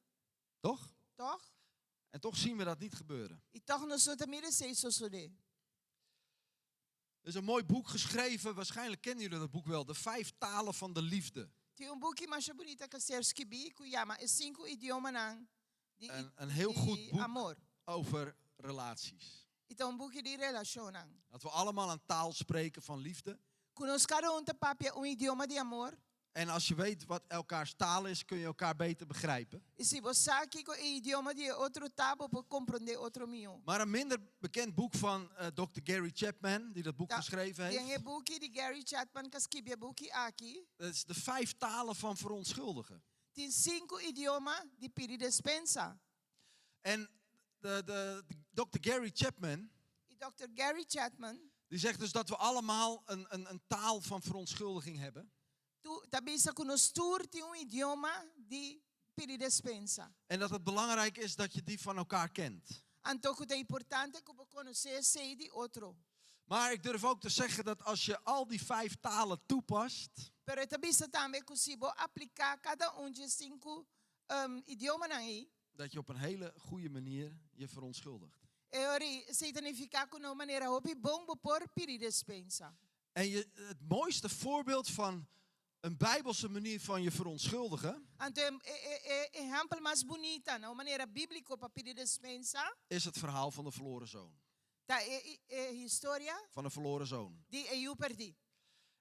Toch? Toch? En toch zien we dat niet gebeuren. I toch nos no ta mira esei sosodé. Er is een mooi boek geschreven, waarschijnlijk kennen jullie dat boek wel, De Vijf Talen van de Liefde. Tin un buki masha bunita ku a ser skibí ku yama E Sinku Idiomanan di Een, een heel goed di boek Amor. over relaties. I ta un buki di relashonnan. Dat we allemaal een taal spreken van liefde. Ku nos kada un ta papia un idioma di amor. En als je weet wat elkaars taal is, kun je elkaar beter begrijpen. I si bo sa kiko e idioma di e otro ta, bo por komprondé otro mihó. Maar een minder bekend boek van eh, Dr. Gary Chapman, die dat boek Ta, geschreven den e heeft. buki di Gary Chapman ku a skibi e buki aki. Dat is de vijf talen van verontschuldigen. Tin sinku idioma di pidi despensa. En de, de, de Dr. Gary Chapman, I Dòkter Gary Chapman die zegt dus dat we allemaal een, een, een taal van verontschuldiging hebben. tu ta bisa ku nos tur tin un idioma di pidi despensa. En dat het belangrijk is dat je die van elkaar kent. Anto ku ta importante ku bo konosé esei di otro. Maar ik durf ook te zeggen dat als je al die vijf talen toepast, Pero e ta bisa tambe ku si bo apliká kada un di e sinku idiomanan ei, dat je op een hele goede manier je verontschuldigt. e ora esei ta nifiká ku na un manera hopi bon bo por pidi despensa. En je, het mooiste voorbeeld van een bijbelse manier van je verontschuldigen Anto e, e, e ehèmpel mas bunita na un manera bíbliko pa pidi despensa is het verhaal van de verloren zoon. ta e, e historia Van de verloren zoon. di e yu pèrdí.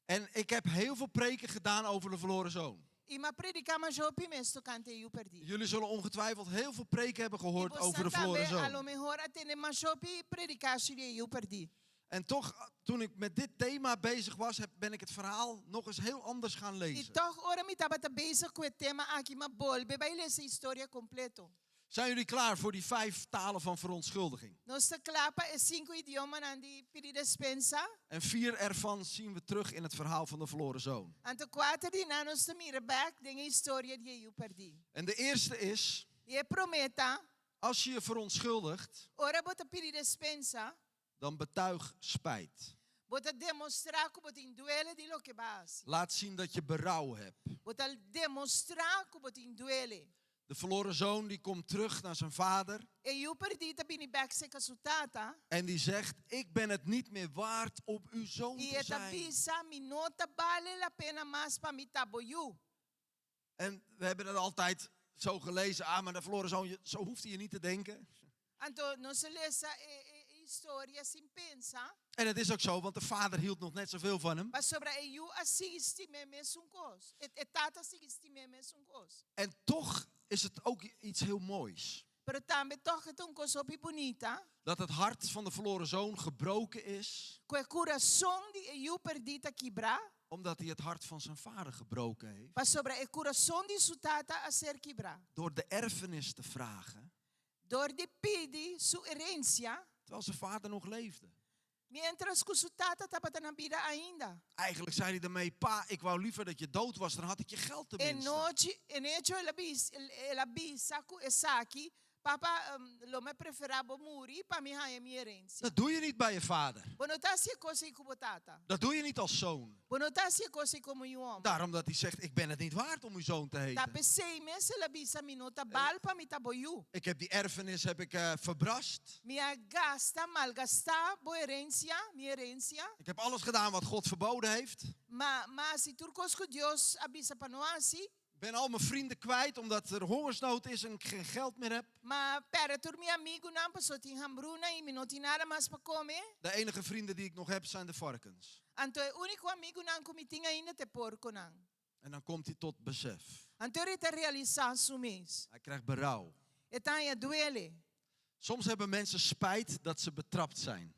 En ik heb heel veel preken gedaan over de verloren zoon. I m'a prediká masha hopi mes tokante e yu pèrdí. Jullie zullen ongetwijfeld heel veel preken hebben I gehoord bosan over de verloren tambe a zoon. lo mehor a tende masha hopi predikashi di e yu pèrdí. En toch, toen ik met dit thema bezig was, heb, ben ik het verhaal nog eens heel anders gaan I lezen. tòg ora mi tabata bezig ku e tema aki, m'a bolbe bai lesa e historia kompleto. Zijn jullie klaar voor die vijf talen van verontschuldiging? Nos ta kla pa e sinku idiomanan di pidi despensa. En vier ervan zien we terug in het verhaal van de verloren zoon. Anto kuater di nan nos ta mira bèk den e historia di e yu pèrdí. En de eerste is, I e promé ta, als je je verontschuldigt, ora bo ta pidi despensa, dan betuig spijt. Bo ta demostrá ku bo tin duele di loke bo a hasi. Laat zien dat je berouw hebt. Bo ta demostrá ku bo tin duele. De verloren zoon die komt terug naar zijn vader. E yu pèrdí ta bini bèk serka su tata. En die zegt, ik ben het niet meer waard om uw zoon I te e ta zijn. bisa, Mi no ta bale la pena mas pa mi ta bo yu. En we hebben dat altijd zo gelezen. Ah, maar de verloren zoon, zo hoeft hij je niet te denken. Anto nos a lesa e e historia sin pensa. En het is ook zo, want de vader hield nog net zoveel van hem. Pasobra e yu a sigui stim'é mesun kos. E e tata a sigui stim'é mesun kos. En toch is het ook iets heel moois. Pero tambe tòg e ta un kos hopi bunita. Dat het hart van de verloren zoon gebroken is. Ku e kurason di e yu pèrdí ta kibrá. Omdat hij het hart van zijn vader gebroken heeft. Pasobra e kurason di su tata a ser kibrá. Door de erfenis te vragen. Dor di pidi su herensia. Terwijl zijn vader nog leefde. Miéntras ku su tata tabata na bida ainda. Eigenlijk zei hij ermee, pa, ik wou liever dat je dood was, dan had ik je geld E tenminste. nochi, en echo el a bis, el a bisa ku esaki, Papa, lo mi a preferá bo muri pa mi haña mi herensia. Dat doe je niet bij je vader. Bo no ta hasi e kos ei ku bo tata. Dat doe je niet als zoon. Bo no ta hasi e kos ei komo yu hòmber. Daarom dat hij zegt, ik ben het niet waard om uw zoon te Ta heten. p'esei mes el a bisa, Mi no ta bal pa mi ta bo yu. Ik heb die erfenis heb ik, verbrast. Mi a gasta, malgastá bo herensia, mi herensia. Ik heb alles gedaan wat God verboden heeft. Ma, m'a hasi tur kos ku Dios a bisa pa no hasi. Ik ben al mijn vrienden kwijt omdat er hongersnood is en ik geen geld meer heb. M'a pèrdè tur mi amigunan pasobra tin hambruna i mi no tin nada mas pa kome. De enige vrienden die ik nog heb zijn de varkens. Anto e úniko amigunan ku mi tin ainda ta e porkonan. En dan komt hij tot besef. Anto e ta realisá su mes. Hij krijgt berouw. E ta haña duele. Soms hebben mensen spijt dat ze betrapt zijn.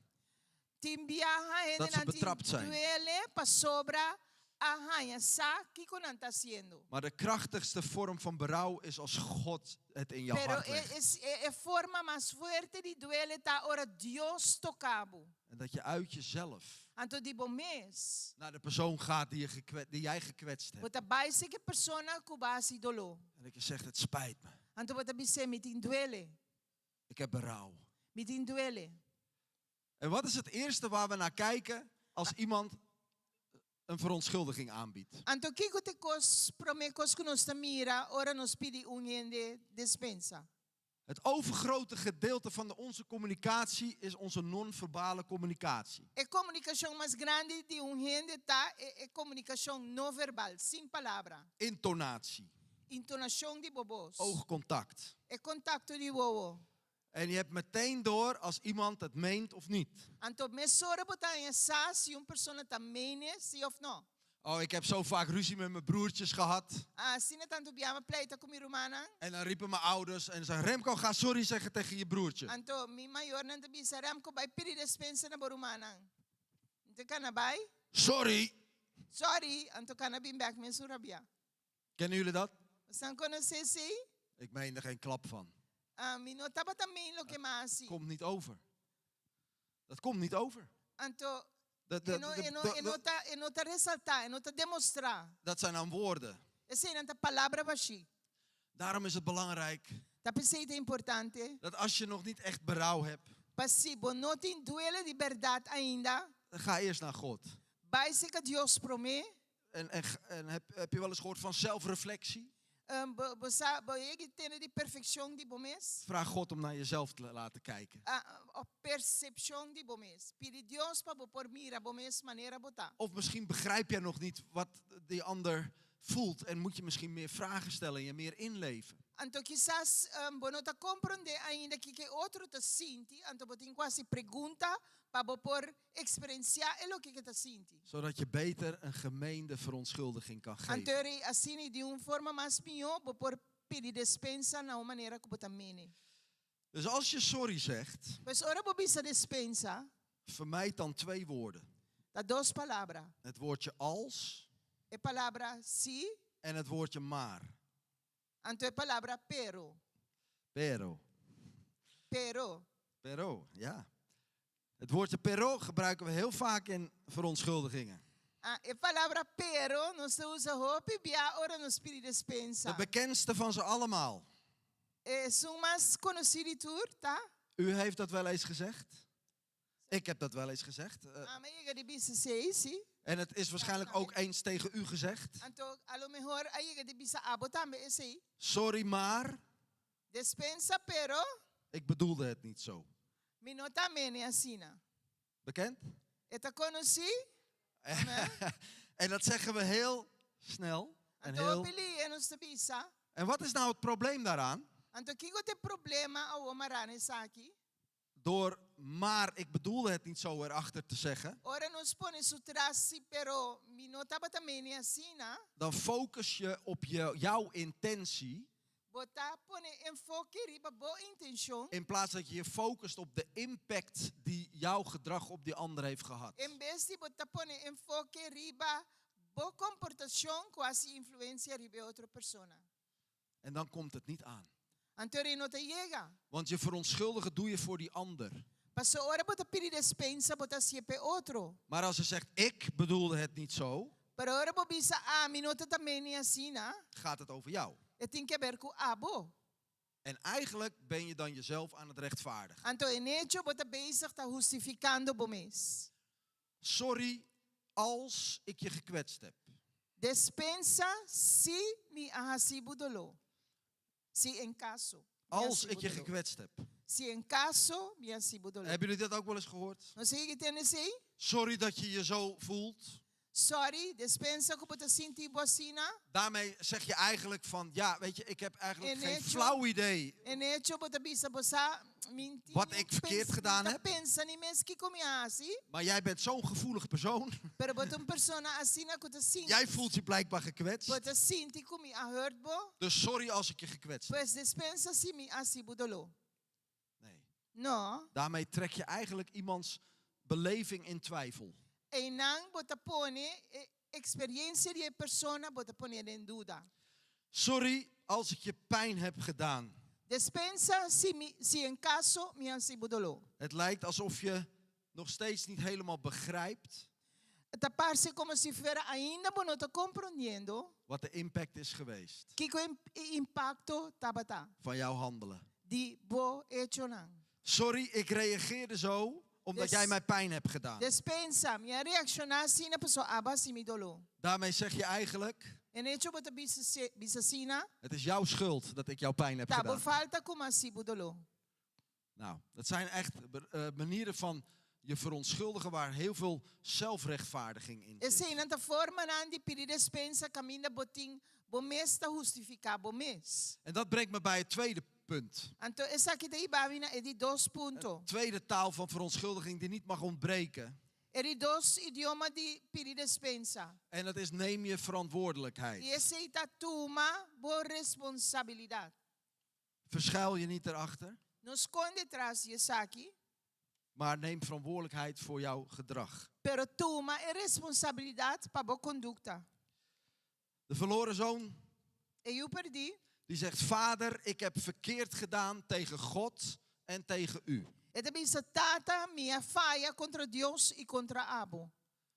Tin biaha Dat ze hendenan tin betrapt zijn. duele pasobra a haña sa kiko nan ta hasiendo. Maar de krachtigste vorm van berouw is als God het in jouw Pero hart e, legt. e, e, e forma mas fuerte di duele ta ora Dios toka bo. En dat je uit jezelf Anto di bo mes. naar de persoon gaat die, je die jij gekwetst Bo hebt. ta bai serka e persona ku bo a hasi doló. En dat je zegt, het spijt me. Anto bo ta bis'é, mi tin duele. Ik heb berouw. Mi tin duele. En wat is het eerste waar we naar kijken als iemand een verontschuldiging aanbiedt? Anto kiko ta e kos promé kos ku nos ta mira ora nos pidi un hende despensa? Het overgrote gedeelte van onze communicatie is onze non-verbale communicatie. E komunikashon mas grandi di un hende ta e e komunikashon no verbal, sin palabra. Intonatie. Intonashon di bo bos. Oogcontact. E kontakto di wowo. En je hebt meteen door als iemand het meent of niet. Anto mesora bo ta haña sa si un persona ta mene si òf no. Oh, ik heb zo vaak ruzie met mijn broertjes gehad. Asina tantu bia m'a pleita ku mi rumannan. En dan riepen mijn ouders en zeiden, Remco, ga sorry zeggen tegen je broertje. Anto mi mayornan ta bisa, Remco, bai pidi despensa na bo rumannan. Mi ta kana bai. Sorry! Sorry, anto kana bin bèk mesun rabia. Kennen jullie dat? Bosan konosé esei? Ik meen er geen klap van. Ah, mi no tabata meen loke m'a hasi. Komt niet over. Dat komt niet over. Anto, Dat, e dat, no, dat, e no, dat, e no dat, ta, e no ta resaltá, e no ta demostrá. dat zijn dan woorden. Eseinan ta palabra bashí. Daarom is het belangrijk Ta p'esei ta importante. dat als je nog niet echt berouw hebt, Pa si bo no tin duele di bèrdat ainda, dan ga eerst naar God. bai serka Dios promé. En, en, en heb, heb je wel eens gehoord van zelfreflectie? Bo, bo sa, bo yega di tende di perfekshon di bo mes? Vraag God om naar jezelf te laten kijken. O persepshon di bo mes. Pidi Dios pa bo por mira bo mes manera bo ta. Of misschien begrijp jij nog niet wat die ander voelt en moet je misschien meer vragen stellen en je meer inleven. Anto kisas bo no ta komprondé ainda kiko e otro ta sinti, anto bo tin ku hasi pregunta pa bo por eksperensiá e loke ke ta sinti. Zodat je beter een gemeende verontschuldiging kan geven. Anto eri asina di un forma mas mihó bo por pidi despensa na un manera ku bo ta mene. Dus als je sorry zegt, Pues ora bo bisa despensa, vermijd dan twee woorden. ta dos palabra. Het woordje als E palabra si en het woordje maar. Anto e palabra pero. Pero. Pero. Pero, ja. Het woordje pero gebruiken we heel vaak in verontschuldigingen. Ah, e palabra pero nos ta usa hopi bia ora nos pidi despensa. De bekendste van ze allemaal. Esun mas konosí di tur ta. U heeft dat wel eens gezegd? Ik heb dat wel eens gezegd. Ami a yega di bisa esei, sí. En het is waarschijnlijk ook eens tegen u gezegd. Anto a lo mehor a yega di bisa abo tambe esei. Sorry, maar Despensa, pero ik bedoelde het niet zo. Mi no ta mene asina. Bekend? E ta konosí? Amen. En dat zeggen we heel snel. En, Anto heel... hopi lihe nos ta bisa. En wat is nou het probleem daaraan? Anto kiko ta e problema awor mará na esaki? Door maar ik bedoelde het niet zo erachter te zeggen. Ora nos pone su tras si pero mi no tabata mene asina. Dan focus je op je, jouw intentie. Bo ta pone enfoke riba bo intenshon. In plaats dat je je focust op de impact die jouw gedrag op die ander heeft gehad. En bes di bo ta pone enfoke riba bo komportashon ku hasi influensia riba e otro persona. En dan komt het niet aan. Anto e no ta yega. Want je verontschuldigen doe je voor die ander. Paso ora bo ta pidi despensa bo ta hasié p'e otro. Maar als ze zegt ik bedoelde het niet zo. Pero ora bo bisa ami no ta ta meni asina. Gaat het over jou. E tin ke ber ku abo. En eigenlijk ben je dan jezelf aan het rechtvaardigen. Anto en echo bo ta bezig ta hustifikando bo mes. Sorry als ik je gekwetst heb. Despensa si mi a hasi bo doló. Si en kaso mi a Als hasi bo ik je doló. gekwetst heb. Si en kaso mi a hasi bo doló. Hebben jullie dat ook wel eens gehoord? Nos a yega tende esei? Sorry dat je je zo voelt. Sorry, despensa ku bo ta sinti bo asina. Daarmee zeg je eigenlijk van, ja, weet je, ik heb eigenlijk En geen hecho, flauw idee en hecho bo ta bisa bo sa, mi tin wat un ik verkeerd pens, gedaan mi ta heb. pensa ni mes kiko mi a hasi. Maar jij bent zo'n gevoelig persoon. Pero bo ta un persona asina ku ta sinti. Jij voelt je blijkbaar gekwetst. Bo ta sinti ku mi a hurt bo. Dus sorry als ik je gekwetst heb. Pues despensa si mi a hasi bo doló. Nee. No. Daarmee trek je eigenlijk iemands beleving in twijfel. Einan bo ta pone e experiencia di e persona bo ta pone den duda. Sorry als ik je pijn heb gedaan. Despensa si mi si en caso mi a hasi bo doló. Het lijkt alsof je nog steeds niet helemaal begrijpt Ta parse como si fuera ainda bo no ta comprondiendo wat de impact is geweest kiko e impacto tabata van jouw handelen. di bo echonan. Sorry, ik reageerde zo omdat Des jij mij pijn hebt gedaan. Despensa, mi a reakshoná asina pasobra abo a hasi mi doló. Daarmee zeg je eigenlijk, En hecho bo ta bisa bisa asina. Het is jouw schuld dat ik jou pijn heb Ta bo gedaan. falta ku mi a hasi bo doló. Nou, dat zijn echt manieren van je verontschuldigen waar heel veel zelfrechtvaardiging in zit. Eseinan ta formanan di pidi despensa kaminda bo tin bo mes ta hustifiká bo mes. En dat brengt me bij het tweede punt. Anto esaki ta hiba mi na e di dos punto. Tweede taal van verontschuldiging die niet mag ontbreken. E di dos idioma di pidi despensa. En dat is neem je verantwoordelijkheid. I esei ta tuma bo responsabilidat. Verschuil je niet erachter. No skonde tras di esaki. Maar neem verantwoordelijkheid voor jouw gedrag. Pero tuma e responsabilidat pa bo kondukta. De verloren zoon. E yu perdí. Die zegt, vader, ik heb verkeerd gedaan tegen God en tegen u. E ta bisa, Tata, mi a faya kontra Dios i kontra abo.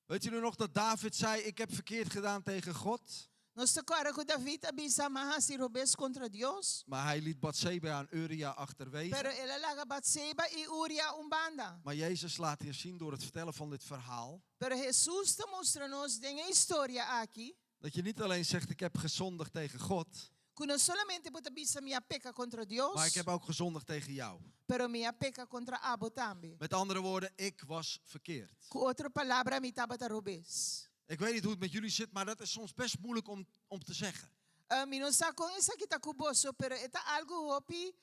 Weet jullie nog dat David zei, ik heb verkeerd gedaan tegen God? Nos ta kòrda ku David a bisa, M'a hasi robes kontra Dios. Maar hij liet Bathseba en Uria achterwege. Pero el a laga Batseba i Uria un banda. Maar Jezus laat hier zien door het vertellen van dit verhaal. Pero Hesus ta mustra nos den e historia aki. Dat je niet alleen zegt, ik heb gezondigd tegen God. Ku no solamente bo ta bisa mi a peka kontra Dios. Maar ik heb ook gezondigd tegen jou. Pero mi a peka kontra abo tambe. Met andere woorden, ik was verkeerd. Ku otro palabra mi tabata robes. Ik weet niet hoe het met jullie zit, maar dat is soms best moeilijk om, om te zeggen. Eh, mi no sa kon esaki ta ku boso, pero e ta algu hopi,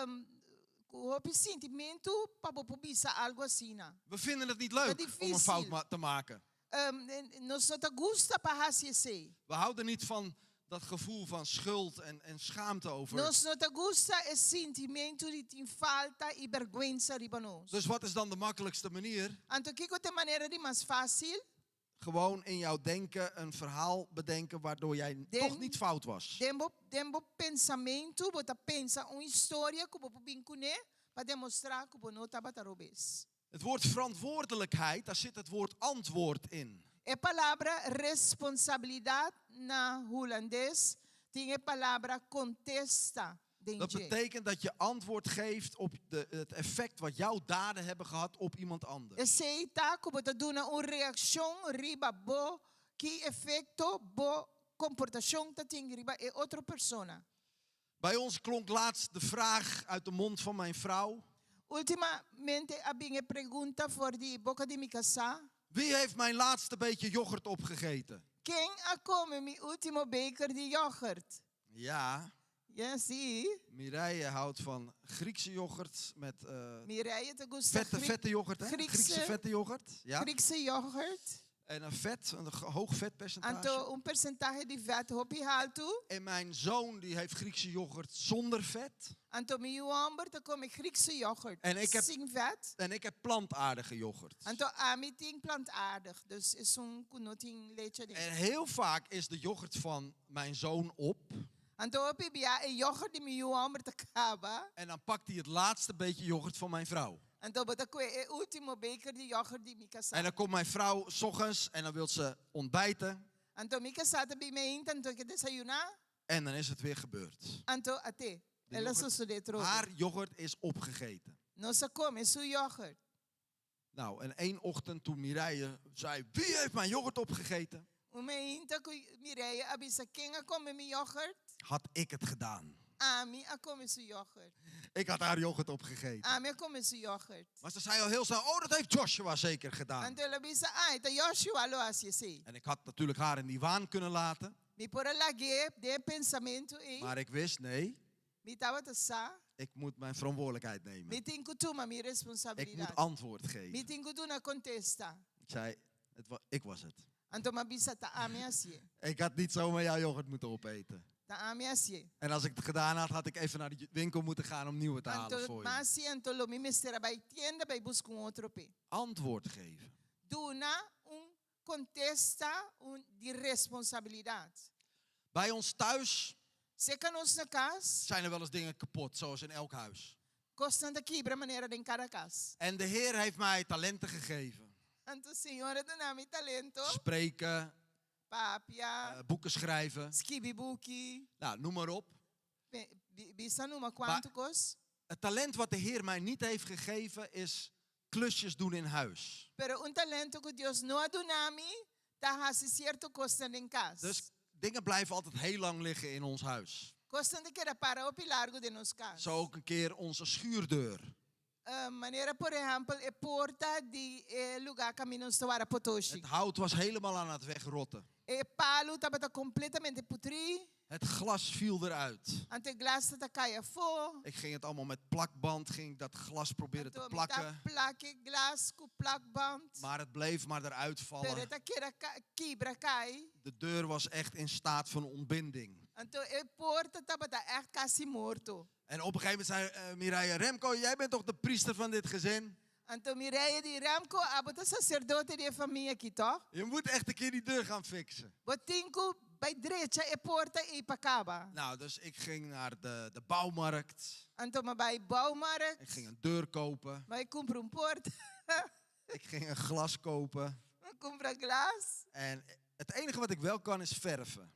um, ku hopi sintimentu pa bo por bisa algu asina. We vinden het niet Ta leuk om een difícil. fout te maken. Um, nos no ta gusta pa hasi esei. We houden niet van dat gevoel van schuld en, en schaamte over. Nos no ta gusta e sintimentu di tin falta i bèrgwensa riba nos. Dus wat is dan de makkelijkste manier? Anto kiko ta e manera di mas fásil? gewoon in jouw denken een verhaal bedenken waardoor jij toch niet fout was. Den bo, den bo pensamentu, bo ta pensa un historia ku bo por bin kuné pa demostrá ku bo no tabata robes. Het woord verantwoordelijkheid, daar zit het woord antwoord in. E palabra responsabilidat na hulandes tin e palabra kontesta den Dat dje. betekent dat je antwoord geeft op de, het effect wat jouw daden hebben gehad op iemand anders. Esei ta ku bo ta duna un reakshon riba bo ki efekto bo komportashon ta tin riba e otro persona. Bij ons klonk laatst de vraag uit de mond van mijn vrouw. Últimamente a bin e pregunta for di boka di mi kasá. Wie heeft mijn laatste beetje yoghurt opgegeten? Ken a kome mi último beker di yoghurt? Ja, Ja, sí. Mireille houdt van Griekse yoghurt met eh, Mireille ta gusta vette, Griek- vette yoghurt. Hè? Griekse- Griekse vette yoghurt. Ja. Griekse yoghurt. En een vet, een hoog vetpercentage. Anto un persentahe di vet hopi haltu. En mijn zoon die heeft Griekse yoghurt zonder vet. Anto mi yu hòmber ta kome Griekse yoghurt En ik heb- sin vet. En ik heb plantaardige yoghurt. Anto ami tin plantaardig, dus esun ku no tin leche aden. En heel vaak is de yoghurt van mijn zoon op. Anto hopi bia e yoghurt di mi yu hòmber ta kaba. En dan pakt hij het laatste beetje yoghurt van mijn vrouw. Anto bo ta kue e último beker di yoghurt di mi kasá. En dan komt mijn vrouw 's ochtends en dan wil ze ontbijten. Anto mi kasá ta bin meinta, anto e ke desayuná. En dan is het weer gebeurd. Anto at'é, De el a yoghurt- sosodé trobe. Haar yoghurt is opgegeten. Nos a kome su yoghurt. Nou, en één ochtend toen Mireille zei, wie heeft mijn yoghurt opgegeten? Un meinta ku Mireille a bisa ken a kome mi yoghurt? Had ik het gedaan. Ami a kome su yoghurt. Ik had haar yoghurt opgegeten. Ami a kome su yoghurt. Maar ze zei al heel snel, oh dat heeft Joshua zeker gedaan. Anto el a bisa, ai, ta Joshua lo hasi esei. En ik had natuurlijk haar in die waan kunnen laten. Mi por a lag'é den e pensamentu ei. Maar ik wist, nee, Mi tabata sa. ik moet mijn verantwoordelijkheid nemen. Mi tin ku tuma mi Ik responsabilidat. moet antwoord Mi geven. tin ku duna kontesta. Ik zei, het wa ik was het. Anto m'a bisa ta ami a hasié. Ik had niet zomaar jouw yoghurt moeten opeten. Ta ami a hasié. En als ik het gedaan had, had ik even naar de winkel moeten gaan om nieuwe te halen Anto voor je. m'a hasié, anto lo mi mester a bai tienda bai buska un otro p'e. Antwoord geven. Duna un kontesta un di responsabilidat. Bij ons thuis Serka nos na kas, zijn er wel eens dingen kapot, zoals in elk huis. kosnan ta kibra manera den kada kas. En de Heer heeft mij talenten gegeven. Anto Señor a duna mi talento, Spreken, papia, boeken schrijven, skibi buki, nou, noem maar op. bisa numa kuantu kos. Het talent wat de Heer mij niet heeft gegeven is klusjes doen in huis. Pero un talento ku Dios no a duna mi ta hasi sierto kosnan den kas. Dus dingen blijven altijd heel lang liggen in ons huis. Kosnan ta keda para hopi largu den nos kas. Zo ook een keer onze schuurdeur. Manera por ehèmpel e porta di e lugá kaminda nos ta wara potoshi. Het hout was helemaal aan het wegrotten. E palu tabata kompletamente putrí. Het glas viel eruit. Anto e glas tabata kai afó. Ik ging het allemaal met plakband, ging ik dat glas proberen te Anto mi ta plakken. plak e glas ku plakband. Maar het bleef maar eruit Pero e vallen. ta keda kibra kai. De deur was echt in staat van ontbinding. Anto e porta tabata echt kasi morto. En op een gegeven moment zei Mireille, Remco, jij bent toch de priester van dit gezin? Anto Mireille di Remco, abo ta saserdote di e famia aki, toch? Je moet echt een keer die deur gaan fixen. Bo tin ku bai drecha e porta ei pa kaba. Nou, dus ik ging naar de bouwmarkt. Anto m'a bai bouwmarkt. Ik ging een deur kopen. M'a bai kumpra un porta. Ik ging een glas kopen. M'a kumpra glas. En het enige wat ik wel kan is verven.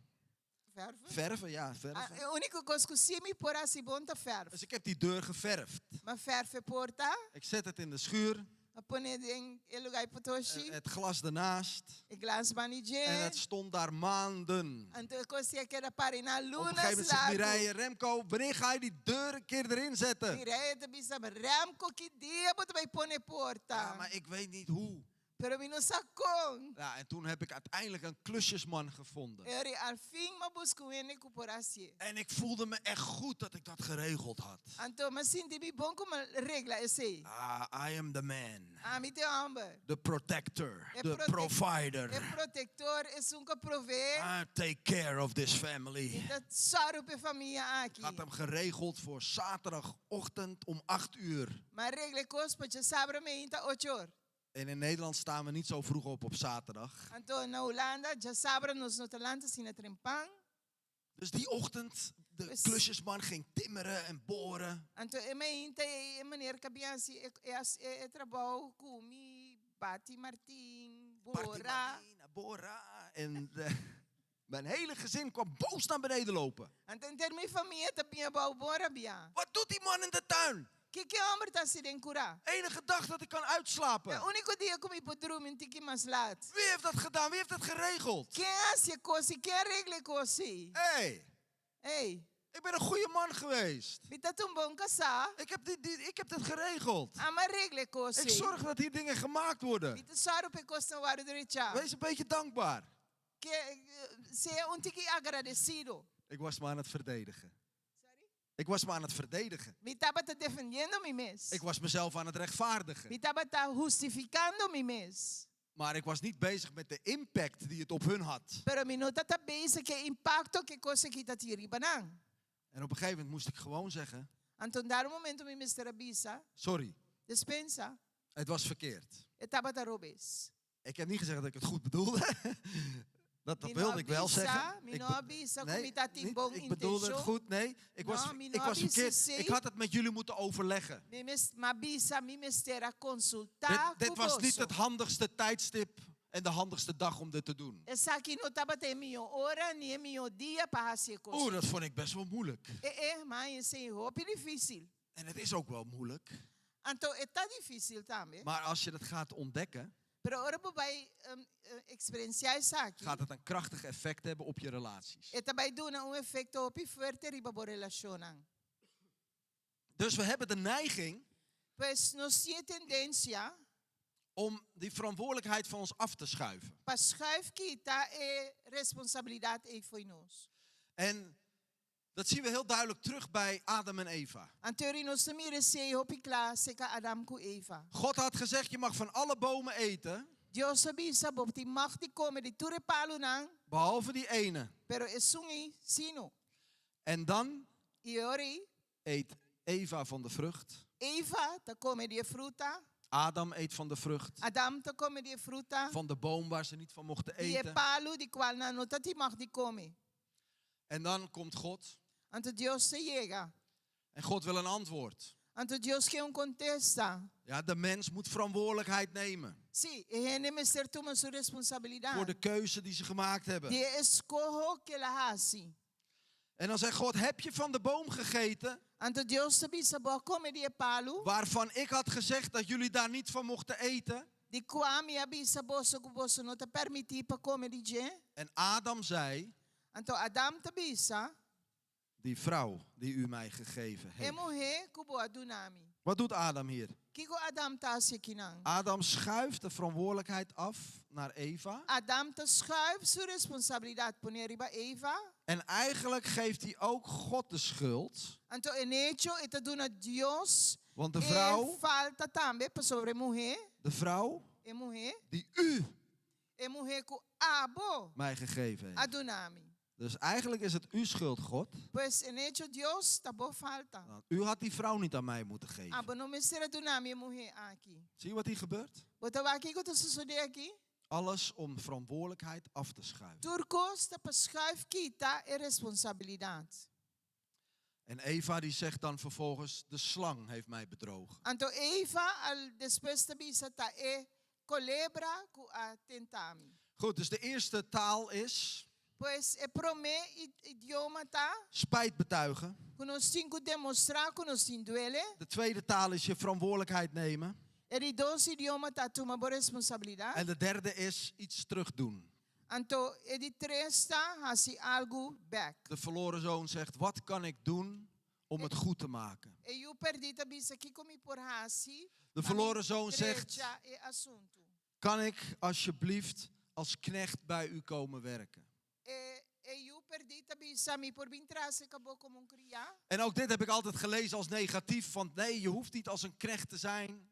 Verven? Verven, ja, verven. Ah, e úniko kos ku sí mi por hasi bon ta verf. Dus ik heb die deur geverfd. M'a verf e porta. Ik zet het in de schuur. M'a pone den e lugá di potoshi. Het glas ernaast. E glas band'i dje. En het stond daar maanden. Anto e kos ei a keda para einan Op een lunas gegeven moment zegt largu. Mireille, Remco, wanneer ga je die deur een keer erin zetten? Mireille ta bisa, Remco, ki dia bo ta bai pone e porta? Ja, maar ik weet niet hoe. Pero mi no sa kon. Ja, en toen heb ik uiteindelijk een klusjesman gevonden. Eri al fin m'a buska un hende ku por hasié. En ik voelde me echt goed dat ik dat geregeld had. Anto m'a sinti mi bon ku m'a regla esei. Ah, I am the man. Ami ta e hòmber. The protector. E The provider. E protektor, esun ku proveé. I take care of this family. Mi ta sòru pa e famia aki. Ik had hem geregeld voor zaterdagochtend om 8 uur. M'a regla e kos pa djasabra mainta 8 or. En in Nederland staan we niet zo vroeg op op zaterdag. Anto na Hulanda, djasabra nos no ta lanta asina trempan. Dus die ochtend, de Dus- klusjesman ging timmeren en boren. Anto e mainta ei e meneer ku a bin hasi e e e e trabou ku mi, bati martin, Parti bora. Martina, bora. En de- mijn hele gezin kwam boos naar beneden lopen. Anto henter mi famia ta bin abou bon rabiá. Wat doet die man in de tuin? Kiko e hòmber ta hasi den kurá? Enige dag dat ik kan uitslapen. E úniko dia ku mi por drumi un tiki mas lat. Wie heeft dat gedaan? Wie heeft dat geregeld? Ken a hasi e kos ei? Ken a regla e kos ei? Hey, Ei, ik ben een goede man geweest. mi ta un bon kasá. Ik heb dit, dit, ik heb dit geregeld. Ami a regla e kos Ik ei. zorg dat hier dingen gemaakt worden. Mi ta sòru pa e kosnan wòrdu drechá. Wees een beetje dankbaar. Ke, sea un tiki agradesido. Ik was me aan het verdedigen. Sorry? Ik was me aan het verdedigen. Mi tabata defendiendo mi mes. Ik was mezelf aan het rechtvaardigen. Mi tabata hustifikando mi mes. Maar ik was niet bezig met de impact die het op hun had. Pero mi no tabata bezig ku e impakto ku e kos aki tabatin riba nan. En op een gegeven moment moest ik gewoon zeggen, Anto un dado momento mi mester a bisa. sorry, Despensa. het was verkeerd. E tabata robes. Ik heb niet gezegd dat ik het goed bedoelde. Dat, dat Mi no wilde ik wel a bisa, zeggen. Mi Ik no be- a bisa nee, ku mi tabatin niet, bon ik bedoelde het intenshon. goed. Nee, ik was, No, mi ik no was a bisa verkeerd. esei. Ik had het met jullie moeten overleggen. Mi mes, m'a bisa mi mester a konsultá Dit, dit ku was niet boso. het handigste tijdstip en de handigste dag om dit te doen. Esaki no tabata e mihó ora ni e mihó dia pa hasi e kos. Oeh, dat vond ik best wel moeilijk. E e, m'a haña esei hopi difísil. En het is ook wel moeilijk. Anto e ta difísil tambe. Maar als je dat gaat ontdekken, Pero ora bo bai eksperensiá esaki, gaat het een krachtig effect hebben op je relaties. e ta bai duna un efekto hopi fuerte riba bo relashonnan. Dus we hebben de neiging Pues nos tin e tendensia om die verantwoordelijkheid van ons af te schuiven. pa schuif kita e responsabilidat ei fo'i nos. En dat zien we heel duidelijk terug bij Adam en Eva. Anto nos ta mira esei hopi kla serka Adam ku Eva. God had gezegd, je mag van alle bomen eten, Dios a bisa bo tin mag di kome di tur e palunan, behalve die ene. pero esun ei sí no. En dan I e ora ei, eet Eva van de vrucht. Eva ta kome di e fruta, Adam eet van de vrucht. Adam ta kome di e fruta, Van de boom waar ze niet van mochten di e eten. palu di kual nan no tabatin mag di kome. En dan komt God. Anto Dios ta yega. En God wil een antwoord. Anto Dios ke un kontesta. Ja, de mens moet verantwoordelijkheid nemen Sí, e hende mester tuma su responsabilidat. voor de keuze die ze gemaakt hebben. Di e eskoho ku el a hasi. En dan zegt God, heb je van de boom gegeten Anto Dios ta bisa bo a kome di e palu, waarvan ik had gezegd dat jullie daar niet van mochten eten? di kua mi a bisa boso ku boso no ta permití pa kome di dje. En Adam zei, Anto Adam ta bisa, die vrouw die u mij gegeven E heeft. muhé ku bo a duna mi. Wat doet Adam hier? Kiko Adam ta hasi akinan? Adam schuift de verantwoordelijkheid af naar Eva. Adam ta schuif su responsabilidat pone riba Eva. En eigenlijk geeft hij ook God de schuld. Anto en echo e ta duna Dios Want de e vrouw, falta tambe pasobra e muhé, de vrouw e muhé, die u e muhé ku abo mij gegeven a heeft. duna mi. Dus eigenlijk is het uw schuld, God. Pues en echo Dios ta bo falta. Want u had die vrouw niet aan mij moeten geven. Abo no mester a duna mi e muhé aki. Zie je wat hier gebeurt? Bo ta wak kiko ta sosodé aki? Alles om verantwoordelijkheid af te schuiven. Tur kos ta pa schuif kita e responsabilidat. En Eva die zegt dan vervolgens, de slang heeft mij bedrogen. Anto Eva al despues ta bisa ta e kolebra ku a tenta mi. Goed, dus de eerste taal is Pues e promé idioma ta spijt betuigen. ku nos tin ku demostrá ku nos tin duele. De tweede taal is je verantwoordelijkheid nemen. E di dos idioma ta tuma bo responsabilidat. En de derde is iets terugdoen. Anto e di tres ta hasi algu bèk. De verloren zoon zegt, wat kan ik doen om het goed te maken? E yu pèrdí ta bisa kiko mi por hasi De pa mi verloren zoon zegt, drecha e asuntu. kan ik alsjeblieft als knecht bij u komen werken? E e yu pèrdí ta bisa mi por bin traha serka bo komo un kriá. En ook dit heb ik altijd gelezen als negatief, want nee, je hoeft niet als een knecht te zijn.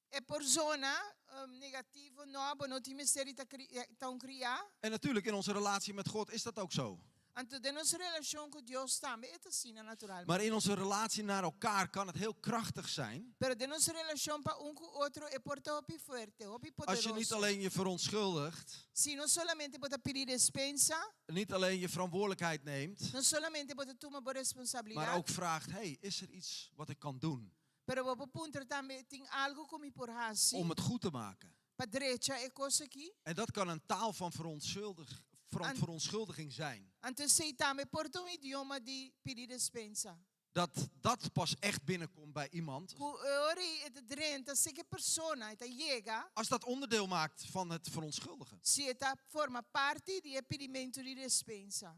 E por zona negativo, no, bo no tin mester di ta ta un kriá. En natuurlijk, in onze relatie met God is dat ook zo. Anto den nos relashon ku Dios tambe e ta asina naturalmente. Maar in onze relatie naar elkaar kan het heel krachtig zijn. Pero den nos relashon pa un ku otro e por ta hopi fuerte, hopi Als je niet poderoso. Alleen je verontschuldigt, Si no solamente bo ta pidi despensa, niet alleen je verantwoordelijkheid neemt, no solamente bo ta tuma bo maar responsabilidat, ook vraagt: hey, is er iets wat ik kan doen pero bo por puntra tambe, tin algu ku mi por hasi om het goed te maken? Pa drecha e kos aki? En dat kan een taal van verontschuldiging zijn. Anto esei tambe por ta un idioma di pidi despensa. Dat dat pas echt binnenkomt bij iemand. Ku e ora ei e ta drenta serka e persona, e ta yega, Als dat onderdeel maakt van het verontschuldigen. si e ta forma parti di e pidimentu di despensa.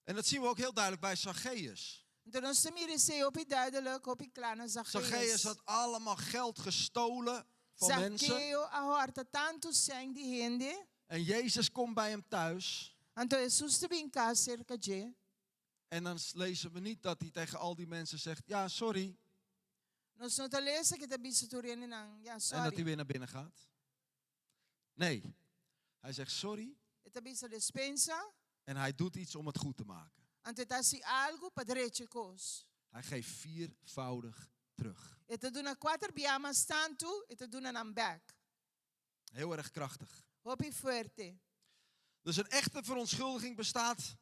En dat zien we ook heel duidelijk bij Zacchaeus. Anto nos ta mira esei hopi duidelijk, hopi kla na Zacchaeus Zacchaeus. had allemaal geld gestolen van mensen. Zaccheo a hòrta tantu sèn di hende. En Jezus komt bij hem thuis. Anto Hesus ta bin kas serka dje. En dan lezen we niet dat hij tegen al die mensen zegt: Ja, sorry. Nos no ta lesa ku e ta bisa tur hendenan, Ya, En dat hij sorry. weer naar binnen gaat. Nee, hij zegt sorry E ta bisa despensa, en hij doet iets om het goed te maken. anto e ta hasi algu pa drecha e kos. Hij geeft viervoudig terug. E ta duna kuater bia mas tantu, e ta duna nan bèk. Heel erg krachtig. Hopi fuerte. Dus een echte verontschuldiging bestaat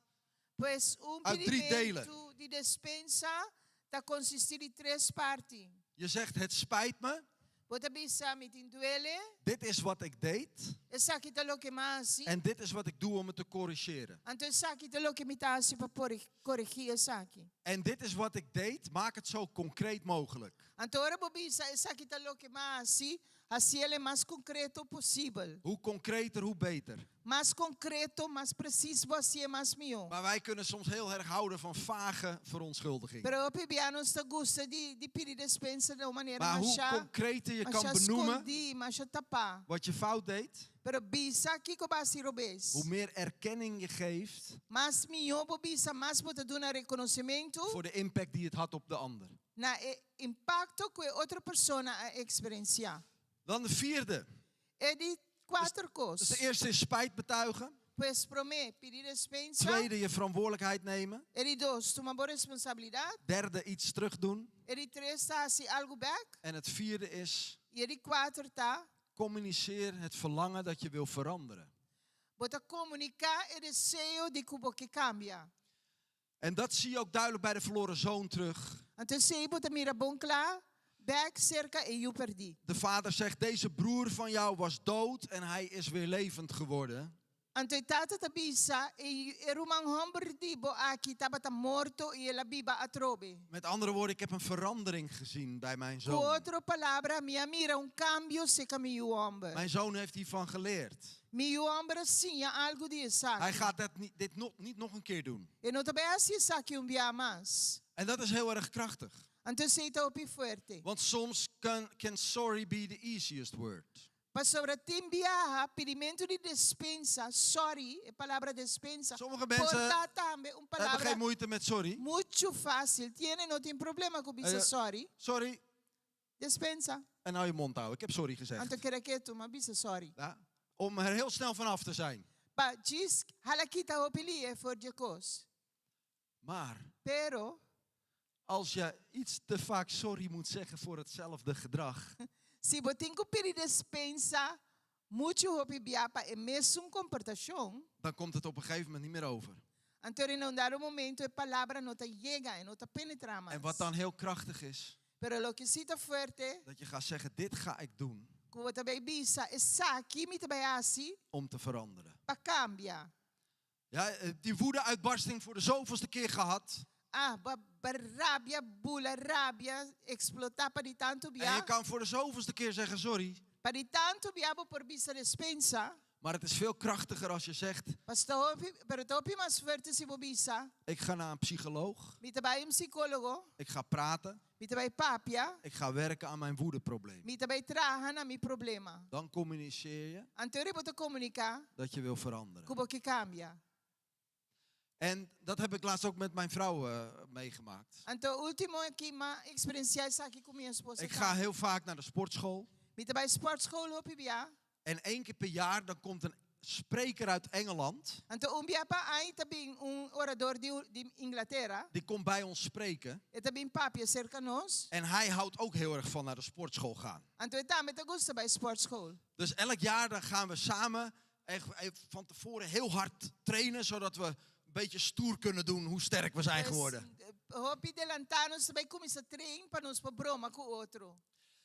Pues un uit drie delen. pidimentu di despensa ta konsistí di tres parti. Je zegt: Het spijt me, Bo ta bisa, mi tin duele, dit is wat ik deed esaki ta loke m'a hasi. En dit is wat ik doe om het te corrigeren. Anto esaki ta loke mi ta hasi pa por koregí esaki. En dit is wat ik deed, maak het zo concreet mogelijk. Anto ora bo bisa, esaki ta loke m'a hasi, hasiel e mas konkreto posibel. Hoe concreter, hoe beter. Mas konkreto, mas presis bo hasié, mas mihó. Maar wij kunnen soms heel erg houden van vage verontschuldiging. Pero hopi bia nos ta gusta di di pidi despensa na un manera Maar hoe masha concreter je kan masha benoemen skondí, masha tapá. wat je fout deed, Pero bisa kiko b'a hasi robes. hoe meer erkenning je geeft Mas mihó bo bisa, mas bo ta duna rekonosementu voor de impact die het had op de ander. na e impakto ku e otro persona a eksperensiá. Dan de vierde. E di kuater kos. Dus de eerste is spijt betuigen. Pues promé, pidi despensa. Tweede, je verantwoordelijkheid nemen. E di dos, tuma bo responsabilidat. Derde, iets terugdoen. E di tres ta hasi algu bèk. En het vierde is, I e di kuater ta, communiceer het verlangen dat je wil veranderen. bo ta komuniká e deseo di ku bo ke kambia. En dat zie je ook duidelijk bij de verloren zoon terug. Anto esei bo ta mira bon kla bèk serka e yu pèrdí. De vader zegt: Deze broer van jou was dood en hij is weer levend geworden. Anto e tata ta bisa, e e ruman hòmber di bo aki tabata morto i el a biba atrobe. Met andere woorden, ik heb een verandering gezien bij mijn Ku zoon. otro palabra, mi a mira un kambio serka mi yu hòmber. Mijn zoon heeft hiervan geleerd. Mi yu hòmber a siña algu di Hij esaki. gaat dat niet, dit nog, niet nog een keer doen. E no ta bai hasi esaki un bia mas. En dat is heel erg krachtig. Anto esei ta hopi fuerte. Want soms can sorry be the easiest word. Pasobra tin biaha, pidimentu di despensa, sorry, e palabra despensa, Sommige por mensen ta tambe un hebben palabra geen moeite met sorry. muchu fásil. Tin hende no tin problema ku bisa sorry. Sorry. Despensa. En nou je mond houden. Ik heb sorry gezegd. Anto keda ketu, m'a bisa sorry. Ja, om er heel snel vanaf te zijn. Pa djis hala kita hopi lihe for di e kos. Maar Pero, als je iets te vaak sorry moet zeggen voor hetzelfde gedrag, si bo tin ku pidi despensa muchu hopi bia pa e mesun komportashon, dan komt het op een gegeven moment niet meer over. anto na un dado momento e palabra no ta yega, e no ta penetrá mas. En wat dan heel krachtig is, Pero loke si ta fuerte, dat je gaat zeggen: Dit ga ik doen ku bo ta bai bisa, esaki mi ta bai hasi om te veranderen. pa kambia. Ja, die woede-uitbarsting voor de zoveelste keer gehad. Ah, bo a rabia, bula rabia, eksplotá pa di tantu En je bia. kan voor de zoveelste keer zeggen sorry. Pa di tantu bia bo por bisa despensa. Maar het is veel krachtiger als je zegt: Pas ta hopi, pero ta hopi mas fuerte si bo bisa. Ik ga naar een psycholoog. Mi ta bai un sikólogo. Ik ga praten. Mi ta bai papia. Ik ga werken aan mijn woedeprobleem. Mi ta bai traha na mi problema. Dan communiceer je Anto e ora bo ta komuniká dat je wil veranderen. ku bo ke kambia. En dat heb ik laatst ook met mijn vrouw meegemaakt. Anto último aki m'a eksperensiá esaki ku mi esposa Ik ga heel vaak naar de sportschool. Mi ta bai sportschool hopi bia. En één keer per jaar dan komt een spreker uit Engeland. Anto un bia pa aña ta bin un orador di di Inglatera. Die komt bij ons spreken. E ta bin papia serka nos. En hij houdt ook heel erg van naar de sportschool gaan. Anto e tambe ta gusta bai sportschool. Dus elk jaar dan gaan we samen echt van tevoren heel hard trainen, zodat we een beetje stoer kunnen doen hoe sterk we zijn Dus geworden. hopi delantá nos ta bai kuminsá train pa nos por broma ku otro.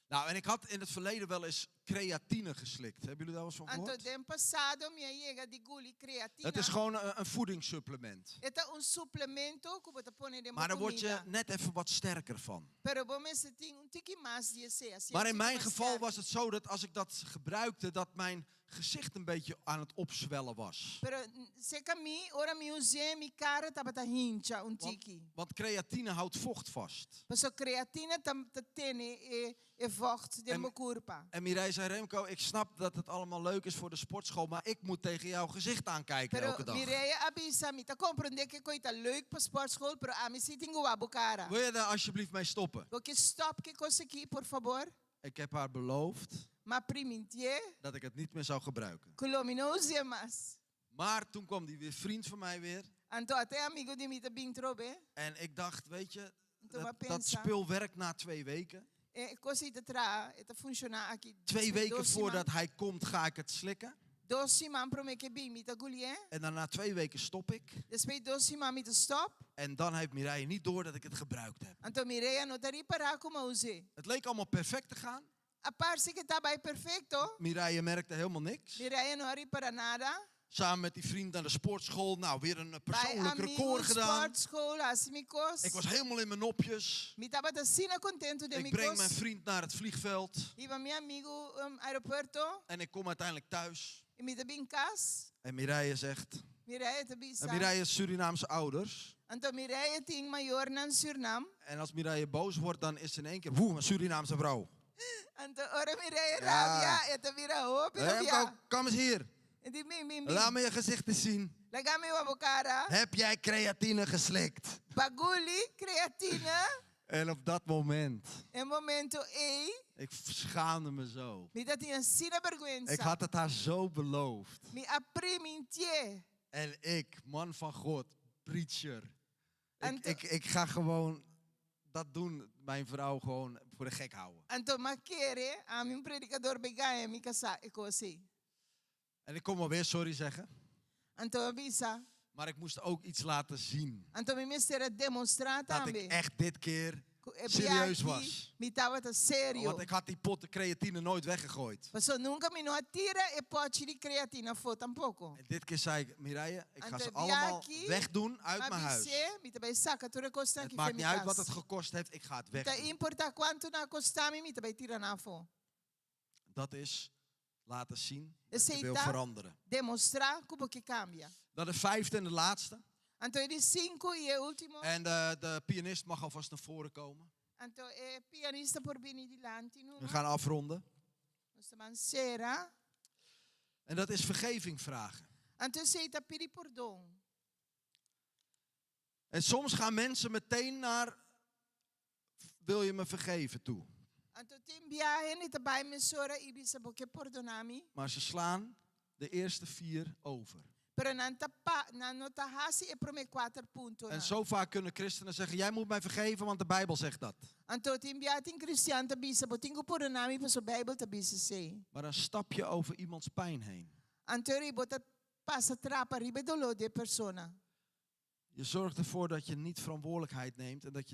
Nou, en ik had in het verleden wel eens creatine geslikt. Hebben jullie daar wel eens van Anto gehoord? den pasado mi a yega di guli creatina. Het is gewoon een voedingssupplement. E ta un suplemento ku bo ta pone den bo Maar daar word je kumida. net even wat sterker van. Pero bo mester tin un tiki mas di esei, asina Maar un in tiki mijn mas geval sterk. was het zo dat als ik dat gebruikte, dat mijn gezicht een beetje aan het opzwellen was. Pero serka mi, ora mi us'é, mi kara tabata hincha un Want, tiki. want creatine houdt vocht vast. Pasobra creatina ta ta tene e e vocht den En, bo kurpa. en Mireille zei, Remco, ik snap dat het allemaal leuk is voor de sportschool, maar ik moet tegen jouw gezicht aankijken Pero elke dag. Mireille a bisa, mi ta komprondé ku e kos ta leuk pa sportschool, pero ami si tin ku wak bo kara. Wil je daar alsjeblieft mee stoppen? Bo ke stòp ku e kos aki, por fabor? Ik heb haar beloofd M'a primintié dat ik het niet meer zou gebruiken. ku lo mi no us'é mas. Maar toen kwam die weer vriend van mij weer. Anto ata e amigu di mi ta bin trobe. En ik dacht, weet je, Anto m'a dat pensa. spul werkt na 2 weken. E kos ei ta traha, e ta funshoná aki Twee weken dos siman. voordat hij komt, ga ik het slikken. Dos siman promé ku e bin, mi ta gulié. En dan na 2 weken stop ik. Despues dos siman mi ta stòp. En dan heeft Mireille niet door dat ik het gebruikt heb. Anto Mireia no ta ripará ku m'a us'é. Het leek allemaal perfect te gaan. A parse ku ta bai perfekto. Mireille merkte helemaal niks. Mireia no a ripará nada. Samen met die vriend naar de sportschool. Nou, weer een Bai persoonlijk amigu record gedaan. sportschool, hasi mi kos. Ik was helemaal in mijn nopjes. Mi tabata asina kontentu den Ik mi breng kos. mijn vriend naar het vliegveld. Hiba mi amigu aeropuerto. En ik kom uiteindelijk thuis. I mi ta bin kas. En Mireille zegt... Mireia ta bisa. En Mireille is Surinaamse ouders. Anto Mireia tin mayornan Sürnam. En als Mireille boos wordt, dan is ze in één keer... Woe, een Surinaamse vrouw. Anto ora Mireia Ja. rabia, e ta bira hopi Remco, rabia. kom eens hier. E di bin, bin, bin. Laat me je gezicht eens zien. Laga mi wak bo kara. Heb jij creatine geslikt? B'a guli creatina. En op dat moment, E momento ei, ik schaamde me zo. mi tabatin asina bèrgwensa. Ik had het haar zo beloofd. Mi a primintié. En ik, man van God, preacher. Ik, Anto- ik ga gewoon dat doen, mijn vrouw gewoon voor de gek houden. Anto m'a kere, ami un predikadó bai gaña mi kasá e kos ei. En ik kon wel weer sorry zeggen, Anto m'a bisa. maar ik moest ook iets laten zien. Anto mi mester a demonstrá Dat tambe. ik echt dit keer E serieus biaha aki, was. Mi tabata serio. Want ik had die potten creatine nooit weggegooid. Paso nunka mi no a tira e pòchi di creatina afó tampoko. En dit keer zei ik, Mireille, ik ga Anto ze allemaal biaha aki, wegdoen uit m'a mijn huis. bis'é, mi ta bai saka tur e kosnan Het aki maakt for niet mi uit wat kas. het gekost heeft, ik ga het Ta wegdoen. importá kuantu nan a kosta mi, mi ta bai tira nan afó. Dat is laten zien dat je Esei wil ta veranderen. Demonstrá ku bo ke kambia. Dan de vijfde en de laatste. Anto e di sinku i e último. En de pianist mag alvast naar voren komen. Anto e pianista por bini dilanti We numa. gaan afronden. Nos ta ban sera. En dat is vergeving vragen. Anto esei ta pidi pordon. En soms gaan mensen meteen naar, wil je me vergeven toe. Anto tin biaha hende ta bai mesora i bisa bo ke pordoná mi. Maar ze slaan de eerste vier over. Pero nan ta pa, nan no ta hasi e promé kuater puntonan. En zo vaak kunnen christenen zeggen, jij moet mij vergeven, want de Bijbel zegt dat. Anto tin biaha tin kristian ta bisa bo tin ku pordoná mi paso Bijbel ta bisa esei. Maar dan stap je over iemands pijn heen. Anto ri bo ta pasa trapa riba e doló di e persona. Je zorgt ervoor dat je niet verantwoordelijkheid neemt en dat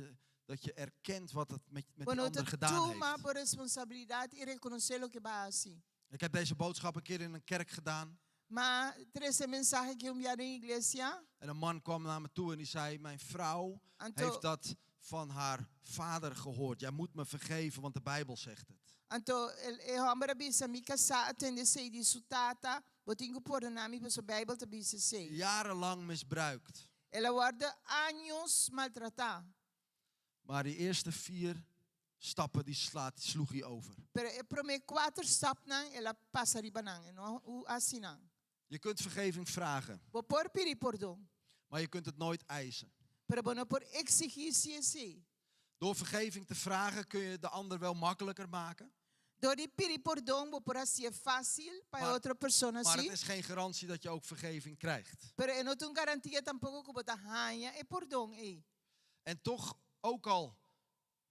je erkent wat het met Bo die no ander ta gedaan tuma heeft. bo responsabilidat i rekonosé loke b'a hasi. Ik heb deze boodschap een keer in een kerk gedaan. M'a trese e mensahe aki un biaha den iglesia. En een man kwam naar me toe en die zei, mijn vrouw Anto, heeft dat van haar vader gehoord. Jij moet me vergeven, want de Bijbel zegt het. Anto e hòmber a bisa mi kasá a tende esei di su tata, bo tin ku pordoná mi paso Bijbel ta bisa esei. Jarenlang misbruikt. El a wòrdu años maltratá. Maar die eerste vier stappen die sloeg hij over. Pero e promé kuater stapnan el a pasa riba nan, e no a hasi nan. Je kunt vergeving vragen, Bo por pidi pordon, maar je kunt het nooit eisen. pero bo no por eksigí esei. Door vergeving te vragen kun je de ander wel makkelijker maken. Dor di pidi pordon bo por hasié fásil pa e otro persona Maar sí. het is geen garantie dat je ook vergeving krijgt. Pero e no ta un garantia tampoko ku bo ta haña e pordon ei. En toch, ook al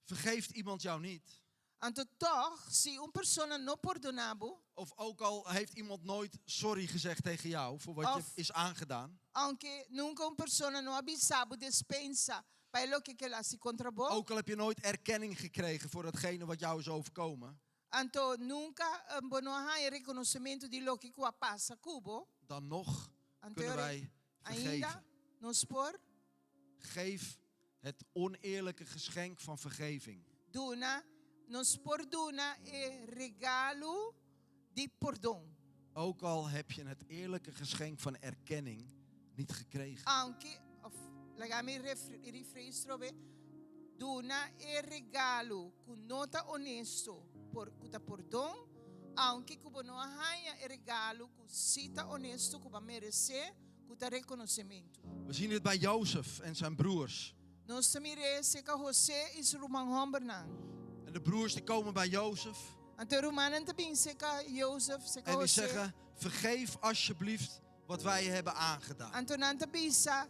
vergeeft iemand jou niet, Anto tòg, si un persona no pordoná bo, of ook al heeft iemand nooit sorry gezegd tegen jou voor wat je Of- is aangedaan, ounke nunka un persona no a bisa bo despensa pa e loke ku el a hasi kontra bo, ook al heb je nooit erkenning gekregen voor datgene wat jou is overkomen, anto nunka bo no a haña rekonosementu di loke ku a pasa ku bo, dan nog anto kunnen ora wij ainda vergeven. nos por Geef het oneerlijke geschenk van vergeving. duna, nos por duna e regalo di pordon. Ook al heb je het eerlijke geschenk van erkenning niet gekregen. Aunke, of laga mi rephrase trobe, duna e regalo ku no ta honesto por ku ta pordon, aunke ku bo no a haña e regalo ku si ta honesto ku bo a meresé ku ta rekonosementu. We zien dit bij Jozef en zijn broers. Nos ta mir'é serka José i su ruman hòmbernan. En de broers die komen bij Jozef Anto e rumannan ta bin serka Jozef, serka en die José. zeggen: Vergeef alsjeblieft wat wij je hebben aangedaan. Anto nan ta bisa,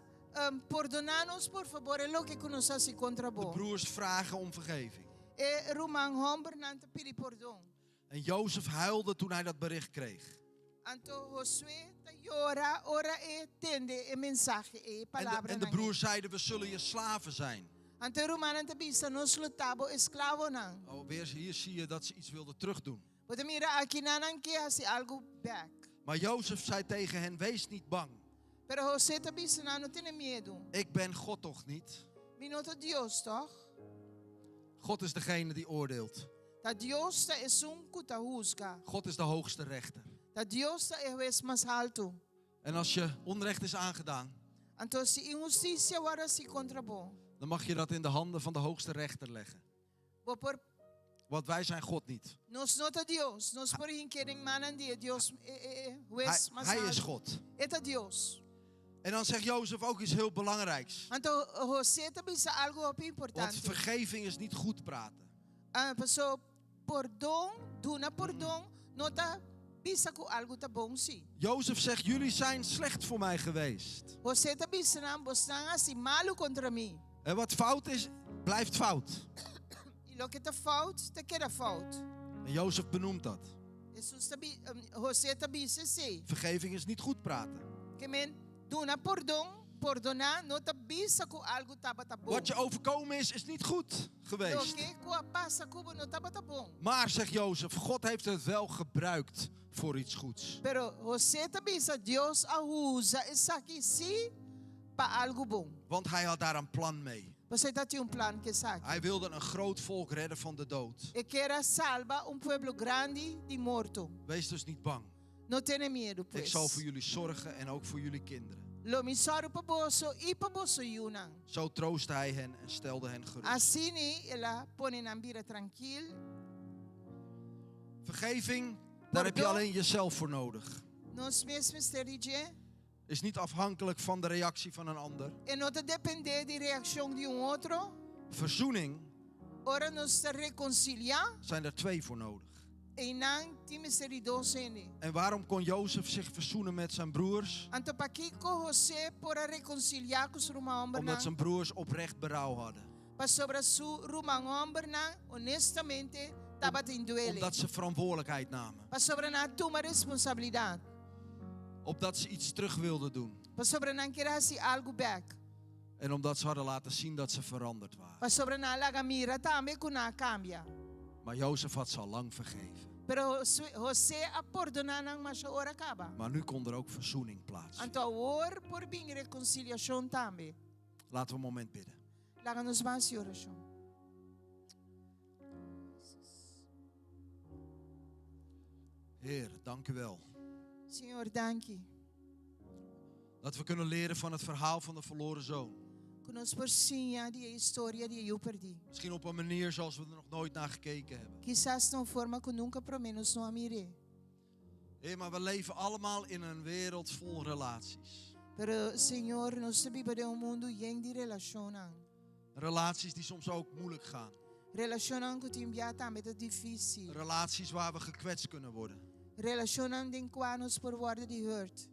Pordoná nos por fabor e loke ku nos a hasi kontra De bo. broers vragen om vergeving. E ruman hòmbernan ta pidi pordon. En Jozef huilde toen hij dat bericht kreeg. Anto Josué ta yora ora e tende e mensahe ei, e En de, en de palabranan ei. broers zeiden: We zullen je slaven zijn. Anto e rumannan ta bisa, Nos lo ta bo esklavonan. Oh, weer hier zie je dat ze iets wilden terugdoen. Bo ta mira akinan nan ke hasi algu bèk. Maar Jozef zei tegen hen: Wees niet bang. Pero José ta bisa nan, No tene miedu. Ik ben God toch niet? Mi no ta Dios, tòg? God is degene die oordeelt. Ta Dios ta esun ku ta husga. God is de hoogste rechter. Ta Dios ta e hues mas haltu. En als je onrecht is aangedaan, Anto si inhustisia wòrdu hasi kontra bo, dan mag je dat in de handen van de hoogste rechter leggen. bo por Want wij zijn God niet. Nos no ta Dios, nos por hink'é den mannan di e Dios, e, e, e Hij, hues mas hij is haltu. God. E ta Dios. En dan zegt Jozef ook iets heel belangrijks. Anto José ta bisa algu hopi Want importante. vergeving is niet goed praten. Ah, paso pordon, duna pordon, no ta bisa ku algu ta bon si. Jozef zegt, jullie zijn slecht voor mij geweest. José ta bisa nan, bosnan a hasi malu kontra mi. En wat fout is, blijft fout. I loke ta fout, ta keda fout. En Jozef benoemt dat. Jesus ta bi, José ta bisa esei. Vergeving is niet goed praten. Ke men duna pordon, pordoná, no ta bisa ku algu tabata bon. Wat je overkomen is, is niet goed geweest. Loke ku a pasa ku bo no tabata bon. Maar, zegt Jozef, God heeft het wel gebruikt voor iets goeds. Pero José ta bisa Dios a usa esaki sí pa algu bon. Want hij had daar een plan mee. Pasobra e tabatin un plan ku esaki. Hij wilde een groot volk redden van de dood. E kier a salba un pueblo grandi di morto. Wees dus niet bang. No tene miedu, Ik pues. zal voor jullie zorgen en ook voor jullie kinderen. Lo mi sòru pa boso i pa boso yunan. Zo troostte hij hen en stelde hen gerust. Asina el a pone nan bira trankil. Vergeving, daar heb je Pordon. alleen jezelf voor nodig. Nos mes mester di dje. Is niet afhankelijk van de reactie van een ander. E no ta dependé di reakshon di un otro. Verzoening Ora nos ta rekonsiliá, zijn er twee voor nodig. einan tin mester di dos hende. En waarom kon Jozef zich verzoenen met zijn broers? Anto pakiko José por a rekonsiliá ku su ruman Omdat hòmbernan? zijn broers oprecht berouw hadden. Pasobra su ruman hòmbernan honestamente tabatin duele. Omdat ze verantwoordelijkheid namen. Pasobra nan a tuma responsabilidat. Opdat ze iets terug wilden doen. Pasobra nan kier a hasi algu bèk. En omdat ze hadden laten zien dat ze veranderd waren. Pasobra nan a laga mira tambe ku nan a kambia. Maar Jozef had ze al lang vergeven. Pero José a pordoná nan masha ora kaba. Maar nu kon er ook verzoening plaatsvinden. Anto awor por bin rekonsiliashon tambe. Laten we een moment bidden. Laga nos ban hasi orashon. Heer, dank u wel. Señor, danki. Dat we kunnen leren van het verhaal van de verloren zoon. Ku nos por siña di e historia di e yu perdí. Misschien op een manier zoals we er nog nooit naar gekeken hebben. Kisas na un forma ku nunka promé nos no a mir'é. Heer, maar we leven allemaal in een wereld vol relaties. Pero, Señor, nos ta biba den un mundu yen di relashonnan. Relaties die soms ook moeilijk gaan. Relashonnan ku tin bia tambe ta difísil. Relaties waar we gekwetst kunnen worden. Relashonnan den kua nos por wòrdu di hurt.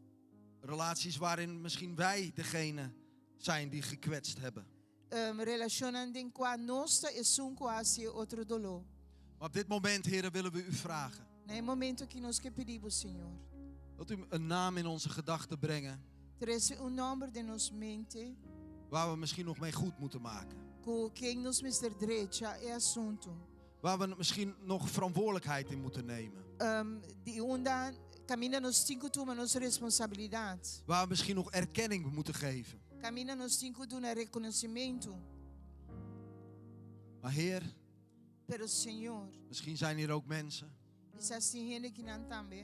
Relaties waarin misschien wij degene zijn die gekwetst hebben. Relashonnan den kua nos ta esun ku a hasi e otro doló. Maar op dit moment, Here, willen we u vragen. Na e momento aki nos ke pidi bo, Señor. Wilt u een naam in onze gedachten brengen? Trese un nòmber den nos mente. Waar we misschien nog mee goed moeten maken. Ku ken nos mester drecha e asuntu. Waar we misschien nog verantwoordelijkheid in moeten nemen. Di unda kaminda nos tin ku tuma nos responsabilidat. Waar we misschien nog erkenning moeten geven. Kaminda nos tin ku duna rekonosimentu. Maar Heer, Pero Señor. Misschien zijn hier ook mensen. Kisas tin hende kinan tambe.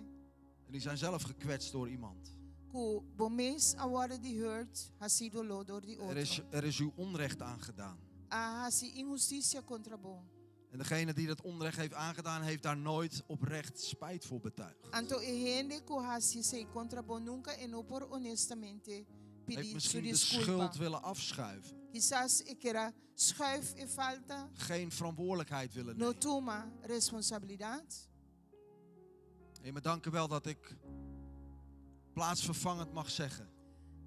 En die zijn zelf gekwetst door iemand. Ku bo mes a wòrdu di hurt, hasi doló dor di Er is, otro. er is u onrecht aangedaan. A hasi inhustisia kontra bo. En degene die dat onrecht heeft aangedaan, heeft daar nooit oprecht spijt voor betuigd. Anto e hende ku hasi esei kontra bo nunka e no por honestamente Heeft pidi su misschien de diskulpa. schuld willen afschuiven. Kisas e kier a schuif e falta. Geen verantwoordelijkheid willen No nemen. tuma responsabilidat. Heer, maar dank u wel dat ik plaatsvervangend mag zeggen.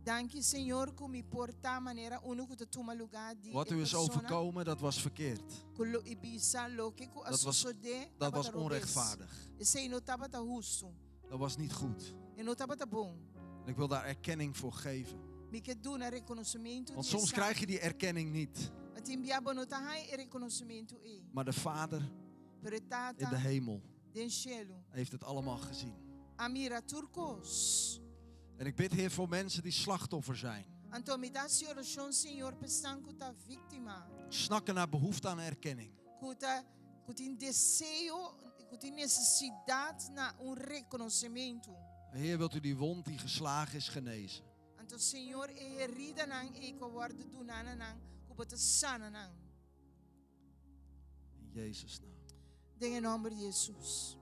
Danki Señor ku mi por ta manera unu ku ta tuma lugá di Wat e u is persona overkomen, dat was verkeerd. ku lo i bisa loke ku a Dat was, sosodé dat was tabata robes. onrechtvaardig. Esei no tabata hustu. Dat was niet goed. E no tabata bon. En ik wil daar erkenning voor geven. Mi ke duna rekonosementu Want di soms esaki. krijg je die erkenning niet. Ma tin bia bo no ta haña e rekonosementu ei. Maar de Vader Pero e in de Tata hemel den shelu heeft het allemaal gezien. a mira tur kos. En ik bid, Heer, voor mensen die slachtoffer zijn. Anto mi ta hasi orashon, Señor, pa esnan ku ta víktima. Snakken naar behoefte aan erkenning. Ku ta, ku tin deseo, ku tin nesesidat na un rekonosementu. Heer, wilt u die wond die geslagen is genezen? Anto Señor, e heridanan ei ku a wòrdu duná na nan, ku bo ta sana nan. In Jezus' naam. Den e nòmber di Hesus.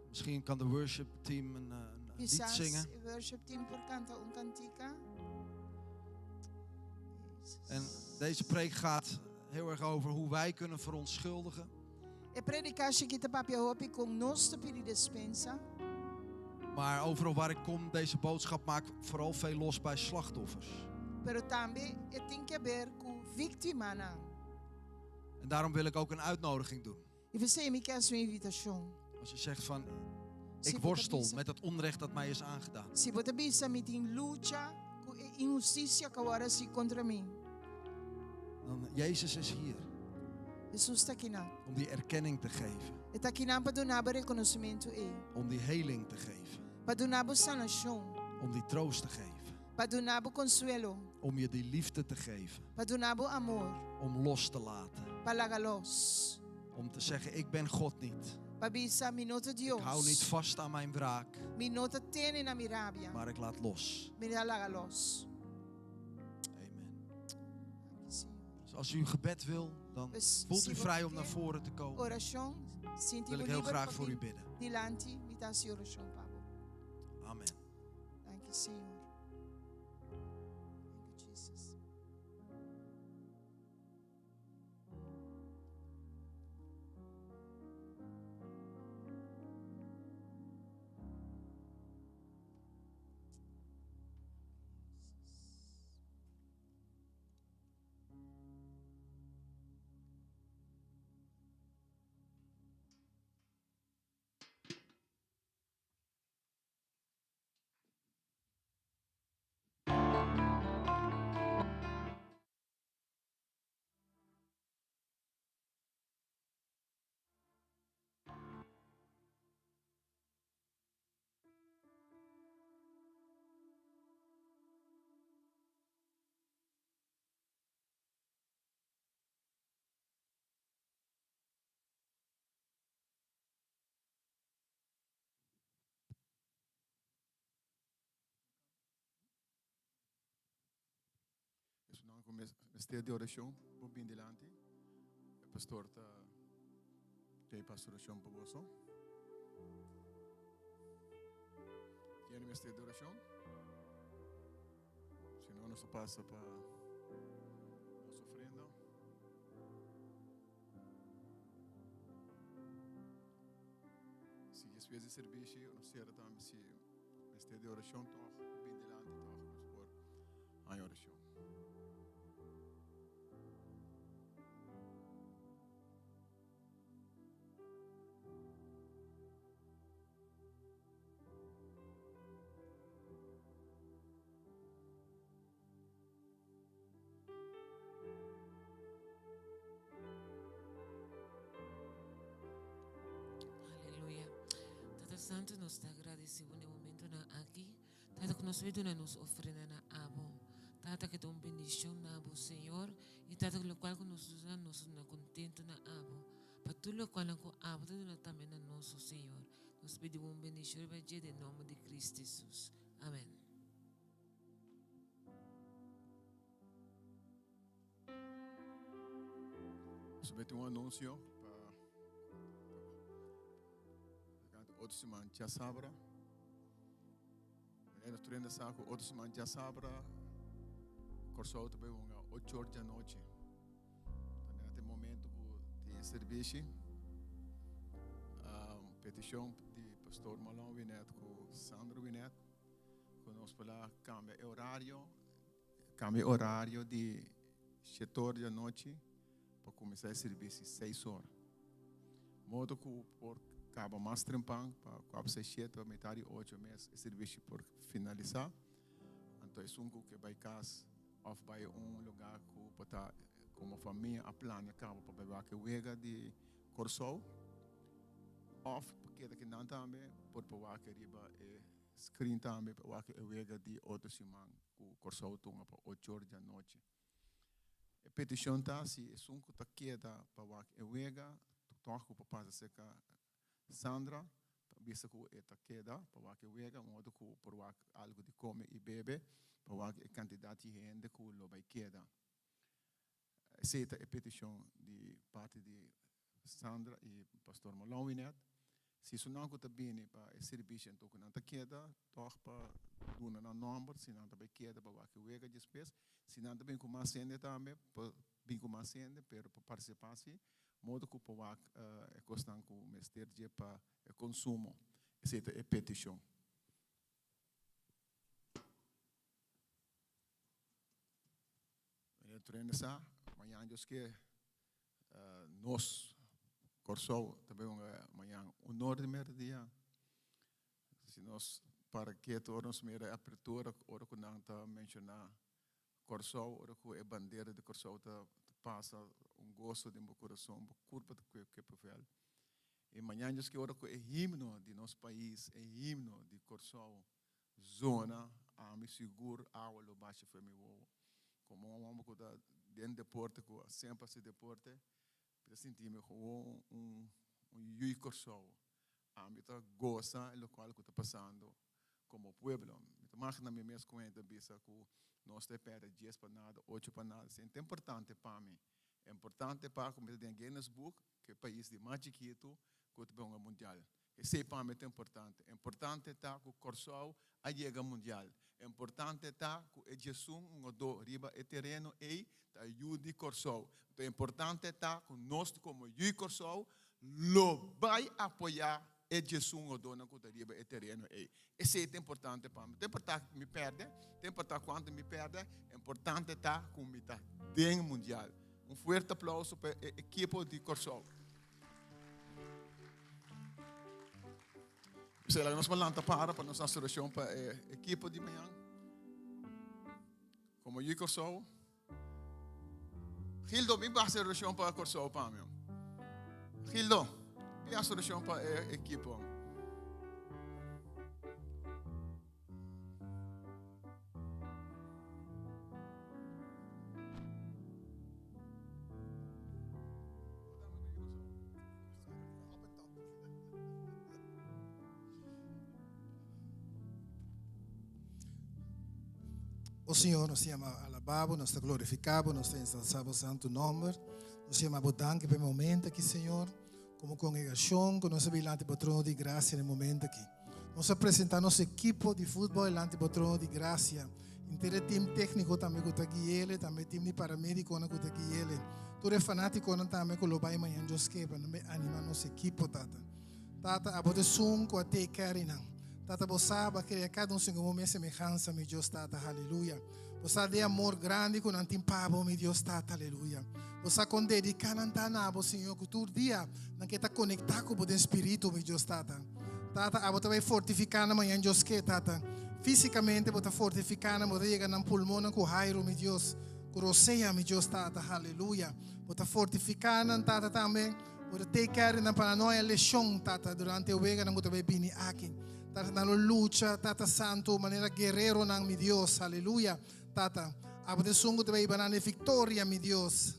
Misschien kan de worship team een, eh, een lied Kisas zingen. e worship team por kanta un kantika. Jezus. En deze preek gaat heel erg over hoe wij kunnen verontschuldigen. E predikashi aki ta papia hopi kon nos ta pidi despensa. Maar overal waar ik kom, deze boodschap maakt vooral veel los bij slachtoffers. Pero tambe e tin ke ber ku víktimanan. En daarom wil ik ook een uitnodiging doen. I p'esei mi ke hasi un invitashon. Als je zegt van, Si ik bo ta worstel bisa, met het onrecht dat mij is aangedaan. si bo ta bisa mi tin lucha ku e inhustisia ku a wòrdu hasi kontra mi. Dan, Jezus is hier Hesus ta akinan. om die erkenning te geven. E ta akinan pa duna bo rekonosementu ei. Om die heling te geven. Pa duna bo sanashon. Om die troost te geven. Pa duna bo konsuelo. Om je die liefde te geven. Pa duna bo amor. Om los te laten. Pa laga los. Om te zeggen, ik ben God niet. Pa bisa mi no ta Ik hou niet Dios. vast aan mijn wraak, Mi no ta tene na mi rabia. maar ik laat los. Mi ta laga los. Amen. Danki, Señor. Dus als u een gebed wil, dan Dus voelt si u bo vrij om ke naar voren te komen. orashon, sinti Wil bo ik heel liber graag pa voor u bin bidden. dilanti, mi ta hasi orashon pa bo. Amen. Danki, Señor. Thank you, Jesus. Esunnan ku mester di orashon por bin dilanti. E pastor ta dei pas orashon pa boso. Ken mester di orashon? Si no, nos ta pasa pa nos ofrenda. Si despues di servishi nos sera tambe si mester di orashon tòg bin dilanti tòg nos por haña orashon. Aleluya. Tata Santo, nos ta agradeci bo na e momentonan aki. Tata, ku nos bai duna nos ofrenda na abo. Tata, ke ta un bendicion na abo, Señor. Y Tata, ku lokual ku nos duna, nos ta duna kontento na abo. Pa tur lokualnan ku abo ta duna tambe na nos, o Señor. Nos pidi bo un bendicion riba dje den nomber di Cristo Jesus. Amen. Nos mete un anuncio pa otro siman djasabra. Meneer nos tur sa ku otro siman djasabra Kòrsou ta bai hunga ocho or djanochi. Ta net e momento ku tin servishi. Petishon di Pastor Marlon Winet ku Sandro Winet. Ku nos por a kambia e orario, kambia e orario di shete or di anochi pa kuminsá e sirbishi seis or. Modo ku por kaba mas trempan pa kuater seis shete pa mitad di ocho mes e sirbishi por finalisá. Anto esun ku ke bai kas òf bai un lugá ku por ta komo famia a plania kaba pa bai wak e wega di Kòrsou òf pa keda kinan tambe por por wak riba e Screen tambe pa wak e wega di otro siman ku Kòrsou tunga pa ocho or di anochi. E petishon ta si esun ku ta keda pa wak e wega tòg ku por pasa serka Sandra pa bisa ku e ta keda pa wak e wega modo ku por wak algu di kome i bebe pa wak e kantidat di hende ku lo bai keda. Esei ta e petishon di parti di Sandra i Pastor Malonwinet. Si esunnan ku ta bini pa e sirbishi anto ku nan ta keda tòg pa duna nan nòmber, si nan ta bai keda pa wak e wega despues. Si nan ta bin ku mas hende tambe pa bin ku mas hende pero pa partisipá si, modo ku por wak e kosnan ku mester dje pa e konsumo. Esei ta e petishon. Meneer Truende sa, mañan Dios ke nos Kòrsou ta bai hunga mañan un or di merdia. Si nos para ketu ora nos mira e apertura ora ku nan ta menshoná Kòrsou, ora ku e bandera di Kòrsou ta pasa un goso den bo kurason, bo kurpa ta kue kue pevèl. I mañan Dios ke ora ku e himno di nos pais, e himno di Kòrsou Zona, ami sigur awa lo basha for mi wowo. Como un homber cu ta den deporte, cu a semper haci deporte, mi ta sinti mi gewoon un yui Corsou. Ami ta goza e locual cu ta pasando como pueblo. Mi ta magina mi mes cu hende ta bisa cu nos ta e perde dies pa nada, ocho pa nada. Esey ta importante pa mi. Importante pa cu mi ta den Guinness Book, cu e pais di mas chikito cu ta bin hunga mundial. Esei pa mi ta importante. Importante ta ku Kòrsou a yega mundial. Importante ta ku e djesun hungadó riba e tereno ei ta yu di Kòrsou. Anto importante ta ku nos komo yu di Kòrsou lo bai apoyá e djesun hungadónan ku ta riba e tereno ei. Esei ta importante pa mi. Ta importá ku mi pèrdè, ta importá kuantu mi pèrdè, importante ta ku mi ta den mundial. Un fuerte aplauso pa e ekipo di Kòrsou. P'esei laga nos por lanta para pa nos hasi orashon pa e ekipo di mañan. Komo yu Kòrsou. Gildo, bin pa hasi orashon pa Kòrsou pa mi. Gildo, bin hasi orashon pa e ekipo. O Señor, nos yama alabá Bo, nos ta glorifiká Bo, nos ta ensalsá Bo santu nòmber. Nos yama Bo danki pa e momento aki, Señor, komo kongregashon ku nos a bin lanti Bo trono di grasia na e momento aki. Nos a presentá nos ekipo di futbòl lanti Bo trono di grasia. Henter e tim tékniko tambe ku ta gui'ele, tambe e tim di paramedikonan ku ta gui'ele. Tur e fanátikonan tambe ku lo bai mañan Dios ke pa nan bai animá nos ekipo, Tata. Tata, abo ta esun ku a take care di nan. Tata, bo sa bo a krea kada un segun bo mes semehansa, mi Dios Tata, haleluya. Bo sa den amor grandi ku nan tin pa bo, mi Dios Tata, aleluya. Bo sa kon dediká nan ta na bo, Señor, ku tur dia nan ke ta konektá ku bo den spiritu, mi Dios Tata. Tata, abo ta bai fortifiká nan mañan Dios ke, Tata. Físikamente bo ta fortifiká nan, bo ta yega nan pulmonnan ku hairu, mi Dios, ku rosea, mi Dios Tata, haleluya. Bo ta fortifiká nan, Tata, tambe. Bo ta take care di nan pa nan no haña leshon, Tata, durante e weganan ku ta bai bini aki. Tata, nan lo lucha, Tata Santu, manera guereronan, mi Dios. Aleluya. Tata, abo ta esun ku ta bai hiba nan e viktoria, mi Dios.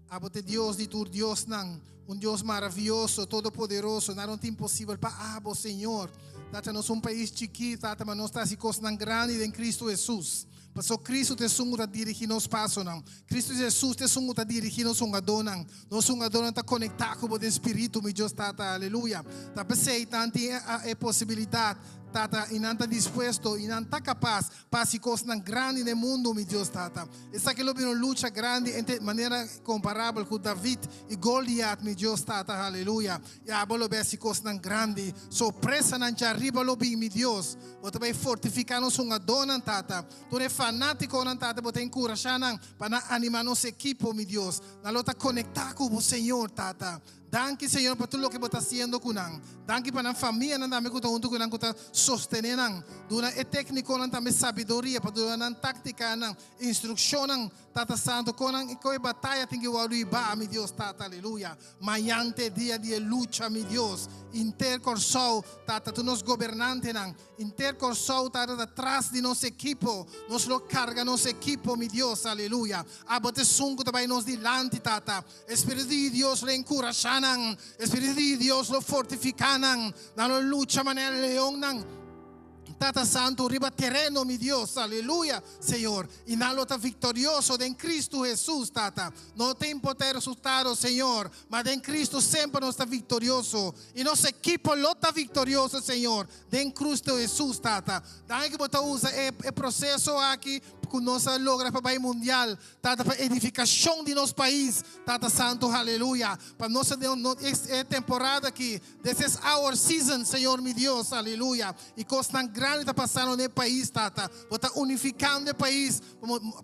Abo ta e Dios di tur diosnan, un Dios maravioso, todopoderoso. Nada no ta imposibel pa abo, Señor. Tata, nos un pais chikí, Tata, ma nos ta hasi kosnan grandi den Kristu Hesus. Pasobra Kristu ta esun ku ta dirigí nos pasonan. Kristu Hesus ta esun ku ta dirigí nos hungadónan. Nos hungadónan ta konektá ku bo den spiritu, mi Dios Tata. Aleluya. Ta p'esei nan tin e posibilidat, Tata, i nan ta dispuesto i nan ta kapas pa hasi kosnan grandi den mundu, mi Dios Tata. Esaki lo bira un lucha grandi entre manera komparabel ku David i Goliat, mi Dios Tata. Aleluya. I abo lo bai hasi kosnan grandi. Sorpresanan djariba lo bin, mi Dios. Bo ta bai fortifiká nos hungadónan, Tata. Tur e fanátikonan, Tata, bo ta enkurashá nan pa nan animá nos ekipo, mi Dios. Nan lo ta konektá ku bo, Señor, Tata. Danki, Señor, pa tur loke bo ta hasiendo ku nan. Danki pa nan famianan tambe ku ta huntu ku nan, ku ta sostené nan. Duna e téknikonan tambe sabiduria pa duna nan táktikanan, instrukshonnan, Tata Santu, kon nan kon e bataya tin ki wòrdu hibá, mi Dios, Tata, aleluya. Mañan ta e dia di e lucha, mi Dios. Inter Kòrsou, Tata, tur nos gobernantenan, Inter Kòrsou, Tata, ta tras di nos ekipo. Nos lo karga nos ekipo, mi Dios, aleluya. Abo ta esun ku ta bai nos dilanti, Tata. E Spiritu di Dios lo enkurashá nan. E Spiritu di Dios lo fortifiká nan. Nan lo lucha manera leonnan. Tata Santu riba tereno, mi Dios, aleluya, Señor. I nan lo ta viktorioso den Kristu Hesus, Tata. No ta importa e resultado, Señor, ma den Kristu semper nos ta viktorioso. I nos ekipo lo ta viktorioso, Señor, den Krustu Hesus, Tata. Danki ku bo ta usa e e proseso aki ku nos a logra pa bai mundial. Tata pa edificacion di nos pais, Tata Santo, aleluya. Pa nos e temporada aki, this is our season, Señor mi Dios, aleluya. Y cosnan grandi ta pasando den e pais, Tata. Bo ta unificando e pais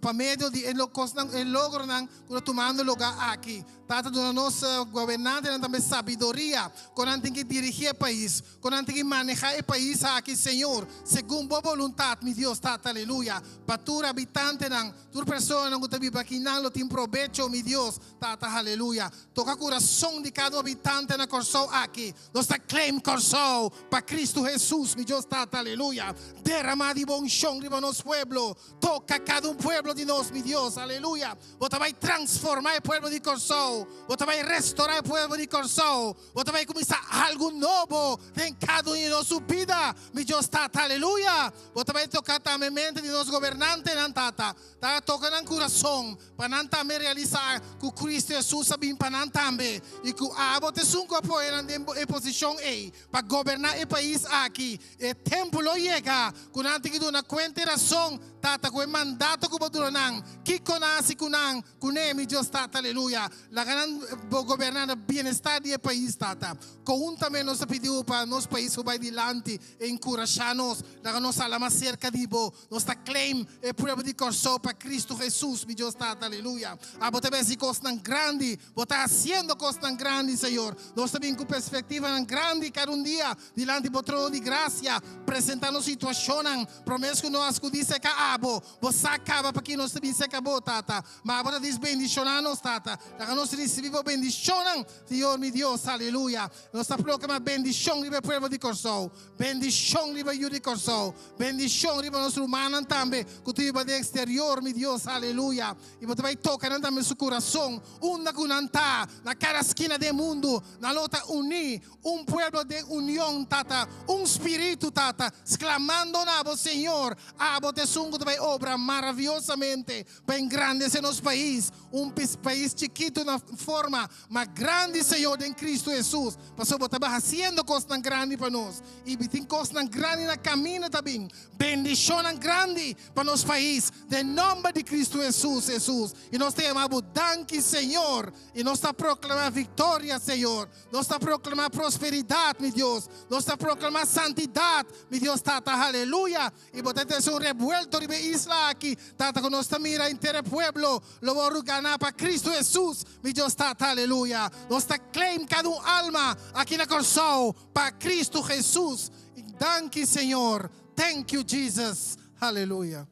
pa medio di e cosnan, e logronan cu ta tumando lugar aki. Tata duna nos gobernantenan tambe sabiduria con nan tin ki dirigi e pais. Kon nan tin ki manehá e pais aki, Señor, segun Bo boluntat, mi Dios Tata, aleluya, pa tur habitantenan, tur personanan ku ta biba aki nan lo tin probecho, mi Dios Tata, aleluya. Toka kurason di kada un habitante na Kòrsou aki. Nos ta claim Kòrsou pa Kristu Hesus, mi Dios Tata, aleluya. Derama di Bo unshon riba nos pueblo. Toka kada un pueblo di nos, mi Dios, aleluya. Bo ta bai transformá e pueblo di Kòrsou. Bo ta bai restorá e pueblo di Kòrsou. Bo ta bai kuminsá algu nobo den kada un di nos su bida, mi Dios Tata, aleluya. Bo ta bai toka tambe mente di nos gobernantenan, Tata. Ta toka nan kurason pa nan tambe realisá ku Kristu Hesus a bin pa nan tambe i ku abo ta esun ku a pone nan den e posishon ei pa goberná e pais aki. E tempu lo yega ku nan tin ki duna kuenta i rason, Tata, ku e mandato ku bo duna nan. Kiko nan hasi ku nan? Kuné, mi Dios Tata, aleluya. Laga nan bo goberná na bienestar di e pais, Tata. Konhuntamente nos ta pidi bo pa nos pais por bai dilanti, enkurashá nos, laga nos hala mas serka di bo. Nos ta claim e pueblo di Kòrsou pa Kristu Hesus, mi Dios Tata, aleluya. Abo ta besi kosnan grandi, bo ta hasiendo kosnan grandi, Señor. Nos ta bin ku perspektivanan grandi kada un dia dilanti bo trono di grasia, presentá nos situashonnan. Promes ku nos a skudí serka abo, bo sa kaba pa ki nos ta bin serka bo, Tata. Ma abo ta dis bendishoná nos, Tata. Laga nos risibí bo bendishonnan, Señor mi Dios. Aleluya. Nos ta proklamá bendishon riba e pueblo di Kòrsou, bendishon riba yu di Kòrsou, bendishon riba nos rumannan tambe ku ta biba den eksterior, mi Dios. Aleluya. I bo ta bai toka nan tambe su kurason, unda ku nan ta, na kada skina den mundu. Nan lo ta uní, un pueblo den union, Tata, un spiritu, Tata. Tata, sklamando na Bo, Señor, Abo ta esun ku ta bai obra maraviyosamente pa engrandesé nos pais, un pais chikitu na forma, ma grandi, Señor, den Kristu Hesus, pasobra Bo ta bai hasiendo kosnan grandi pa nos, i tin kosnan grandi na kaminda ta bin, bendishonnan grandi pa nos pais, den nòmber di Kristu Hesus, Hesus. I nos ta yama Bo danki, Señor, i nos ta proklamá viktoria, Señor. Nos ta proklamá prosperidat, mi Dios. Nos ta proklamá santidat, mi Dios Tata. Aleluya. I bo ta trese un rebuelto riba e isla aki, Tata, ku nos ta mira henter e pueblo lo wòrdu ganá pa Kristu Hesus, mi Dios Tata. Aleluya. Nos ta claim kada un alma aki na Kòrsou pa Kristu Hesus. Danki, Señor. Thank you, Jesus. Aleluya.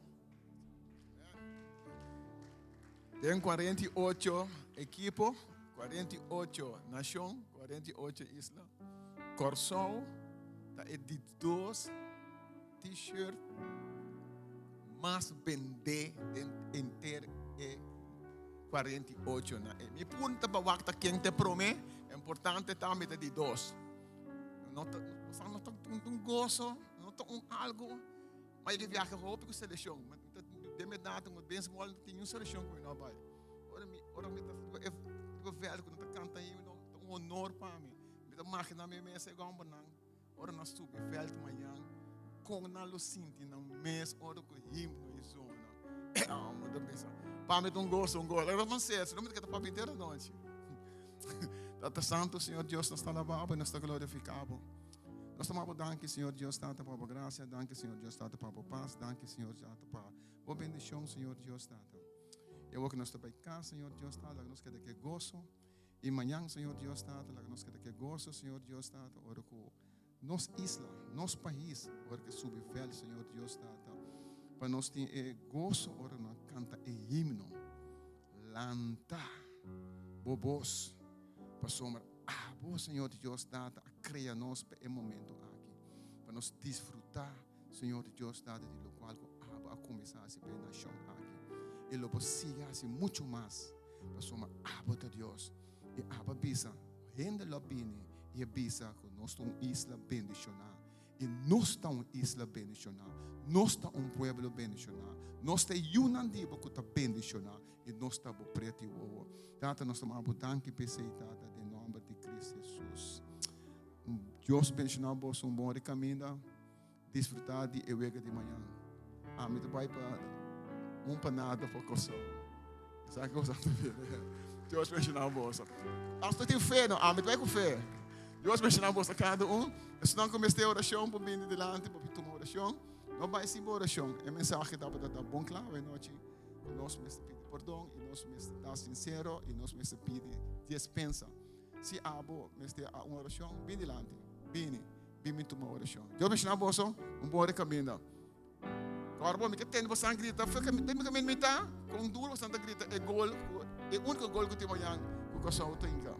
Den 48 ekipo, 48 nashon, 48 isla, Kòrsou ta e di dos t-shirt mas bendé den henter e 48 na e. Mi punta pa wak ta ken ta e promé, importante ta mi ta di dos. No ta, no ta un goso, no ta un algo. Ma e viaha hopi ku selekshon. Den mi edat un baseball tin un selekshon ku mi no bai. Ora mi ora mi ta riba e riba vèlt ku nan ta kanta himno ta un honor pa mi. Mi ta magina mi mes e gòmbernan ora nan subi vèlt mañan kon nan lo sinti nan mes ora ku himno i zona. Mi ta pensa pa mi ta un goso un goso. Ora mi no mi ta keda papia henter anochi. Tata Santo Señor Dios nos ta alabá bo i nos ta glorifiká bo. Nos ta bo danki, Señor Dios Tata, pa bo gracia. Danki, Señor Dios Tata, pa bo paz. Danki, Señor Tata, pa bo bendicion, Señor Dios Tata. E awor ku nos ta bai kas, Señor Dios Tata, laga nos keda ke goso. I mañan, Señor Dios Tata, laga nos keda ke goso, Señor Dios Tata, ora ku nos isla, nos pais, ora ke subi vèlt, Señor Dios Tata, pa nos tin e goso ora nos kanta e himno. Lanta bo bos, pasobra abo, Señor Dios Tata, a crea nos pa e momento aki, pa nos disfruta, Señor Dios Tata, di locual cu abo a cuminsa haci pa e nacion aki. Y lo bo sigui haci mucho mas, pasobra abo ta Dios. Y abo a bisa, hende lo a bini y a bisa cu nos ta un isla bendiciona. I nos ta un isla bendishoná. Nos ta un pueblo bendishoná. Nos ta e yunan di bo ku ta bendishoná. I nos ta bo preti wowo. Tata, nos ta manda bo danki p'esei, Tata, den nòmber di Kristu Hesus. Dios bendishoná boso un bon rekaminda. Disfrutá di e wega di mañan. Ami ta bai pa un panada pa Kòrsou. Sa ki boso ta bira? Dios bendishoná boso. As tin fe, no? Ami ta bai ku fe. Dios bendishoná boso kada un. Esnan ku mester orashon por bini dilanti pa tuma orashon. No bai sin bo orashon. E mensahe tabata ta bon kla awe nochi. Ku nos mester pidi pordon i nos mester ta sinsero i nos mester pidi despensa. Si abo mester un orashon, bini dilanti. Bini. Bini tuma orashon. Dios bendishoná boso. Un bon rekaminda. Ora bo mi ke tende bosan grita, fue ke mi kaminda mi ta, kon duro bosan ta grita e gol, e uniko gol ku tin mañan ku Kòrsou ta hinka.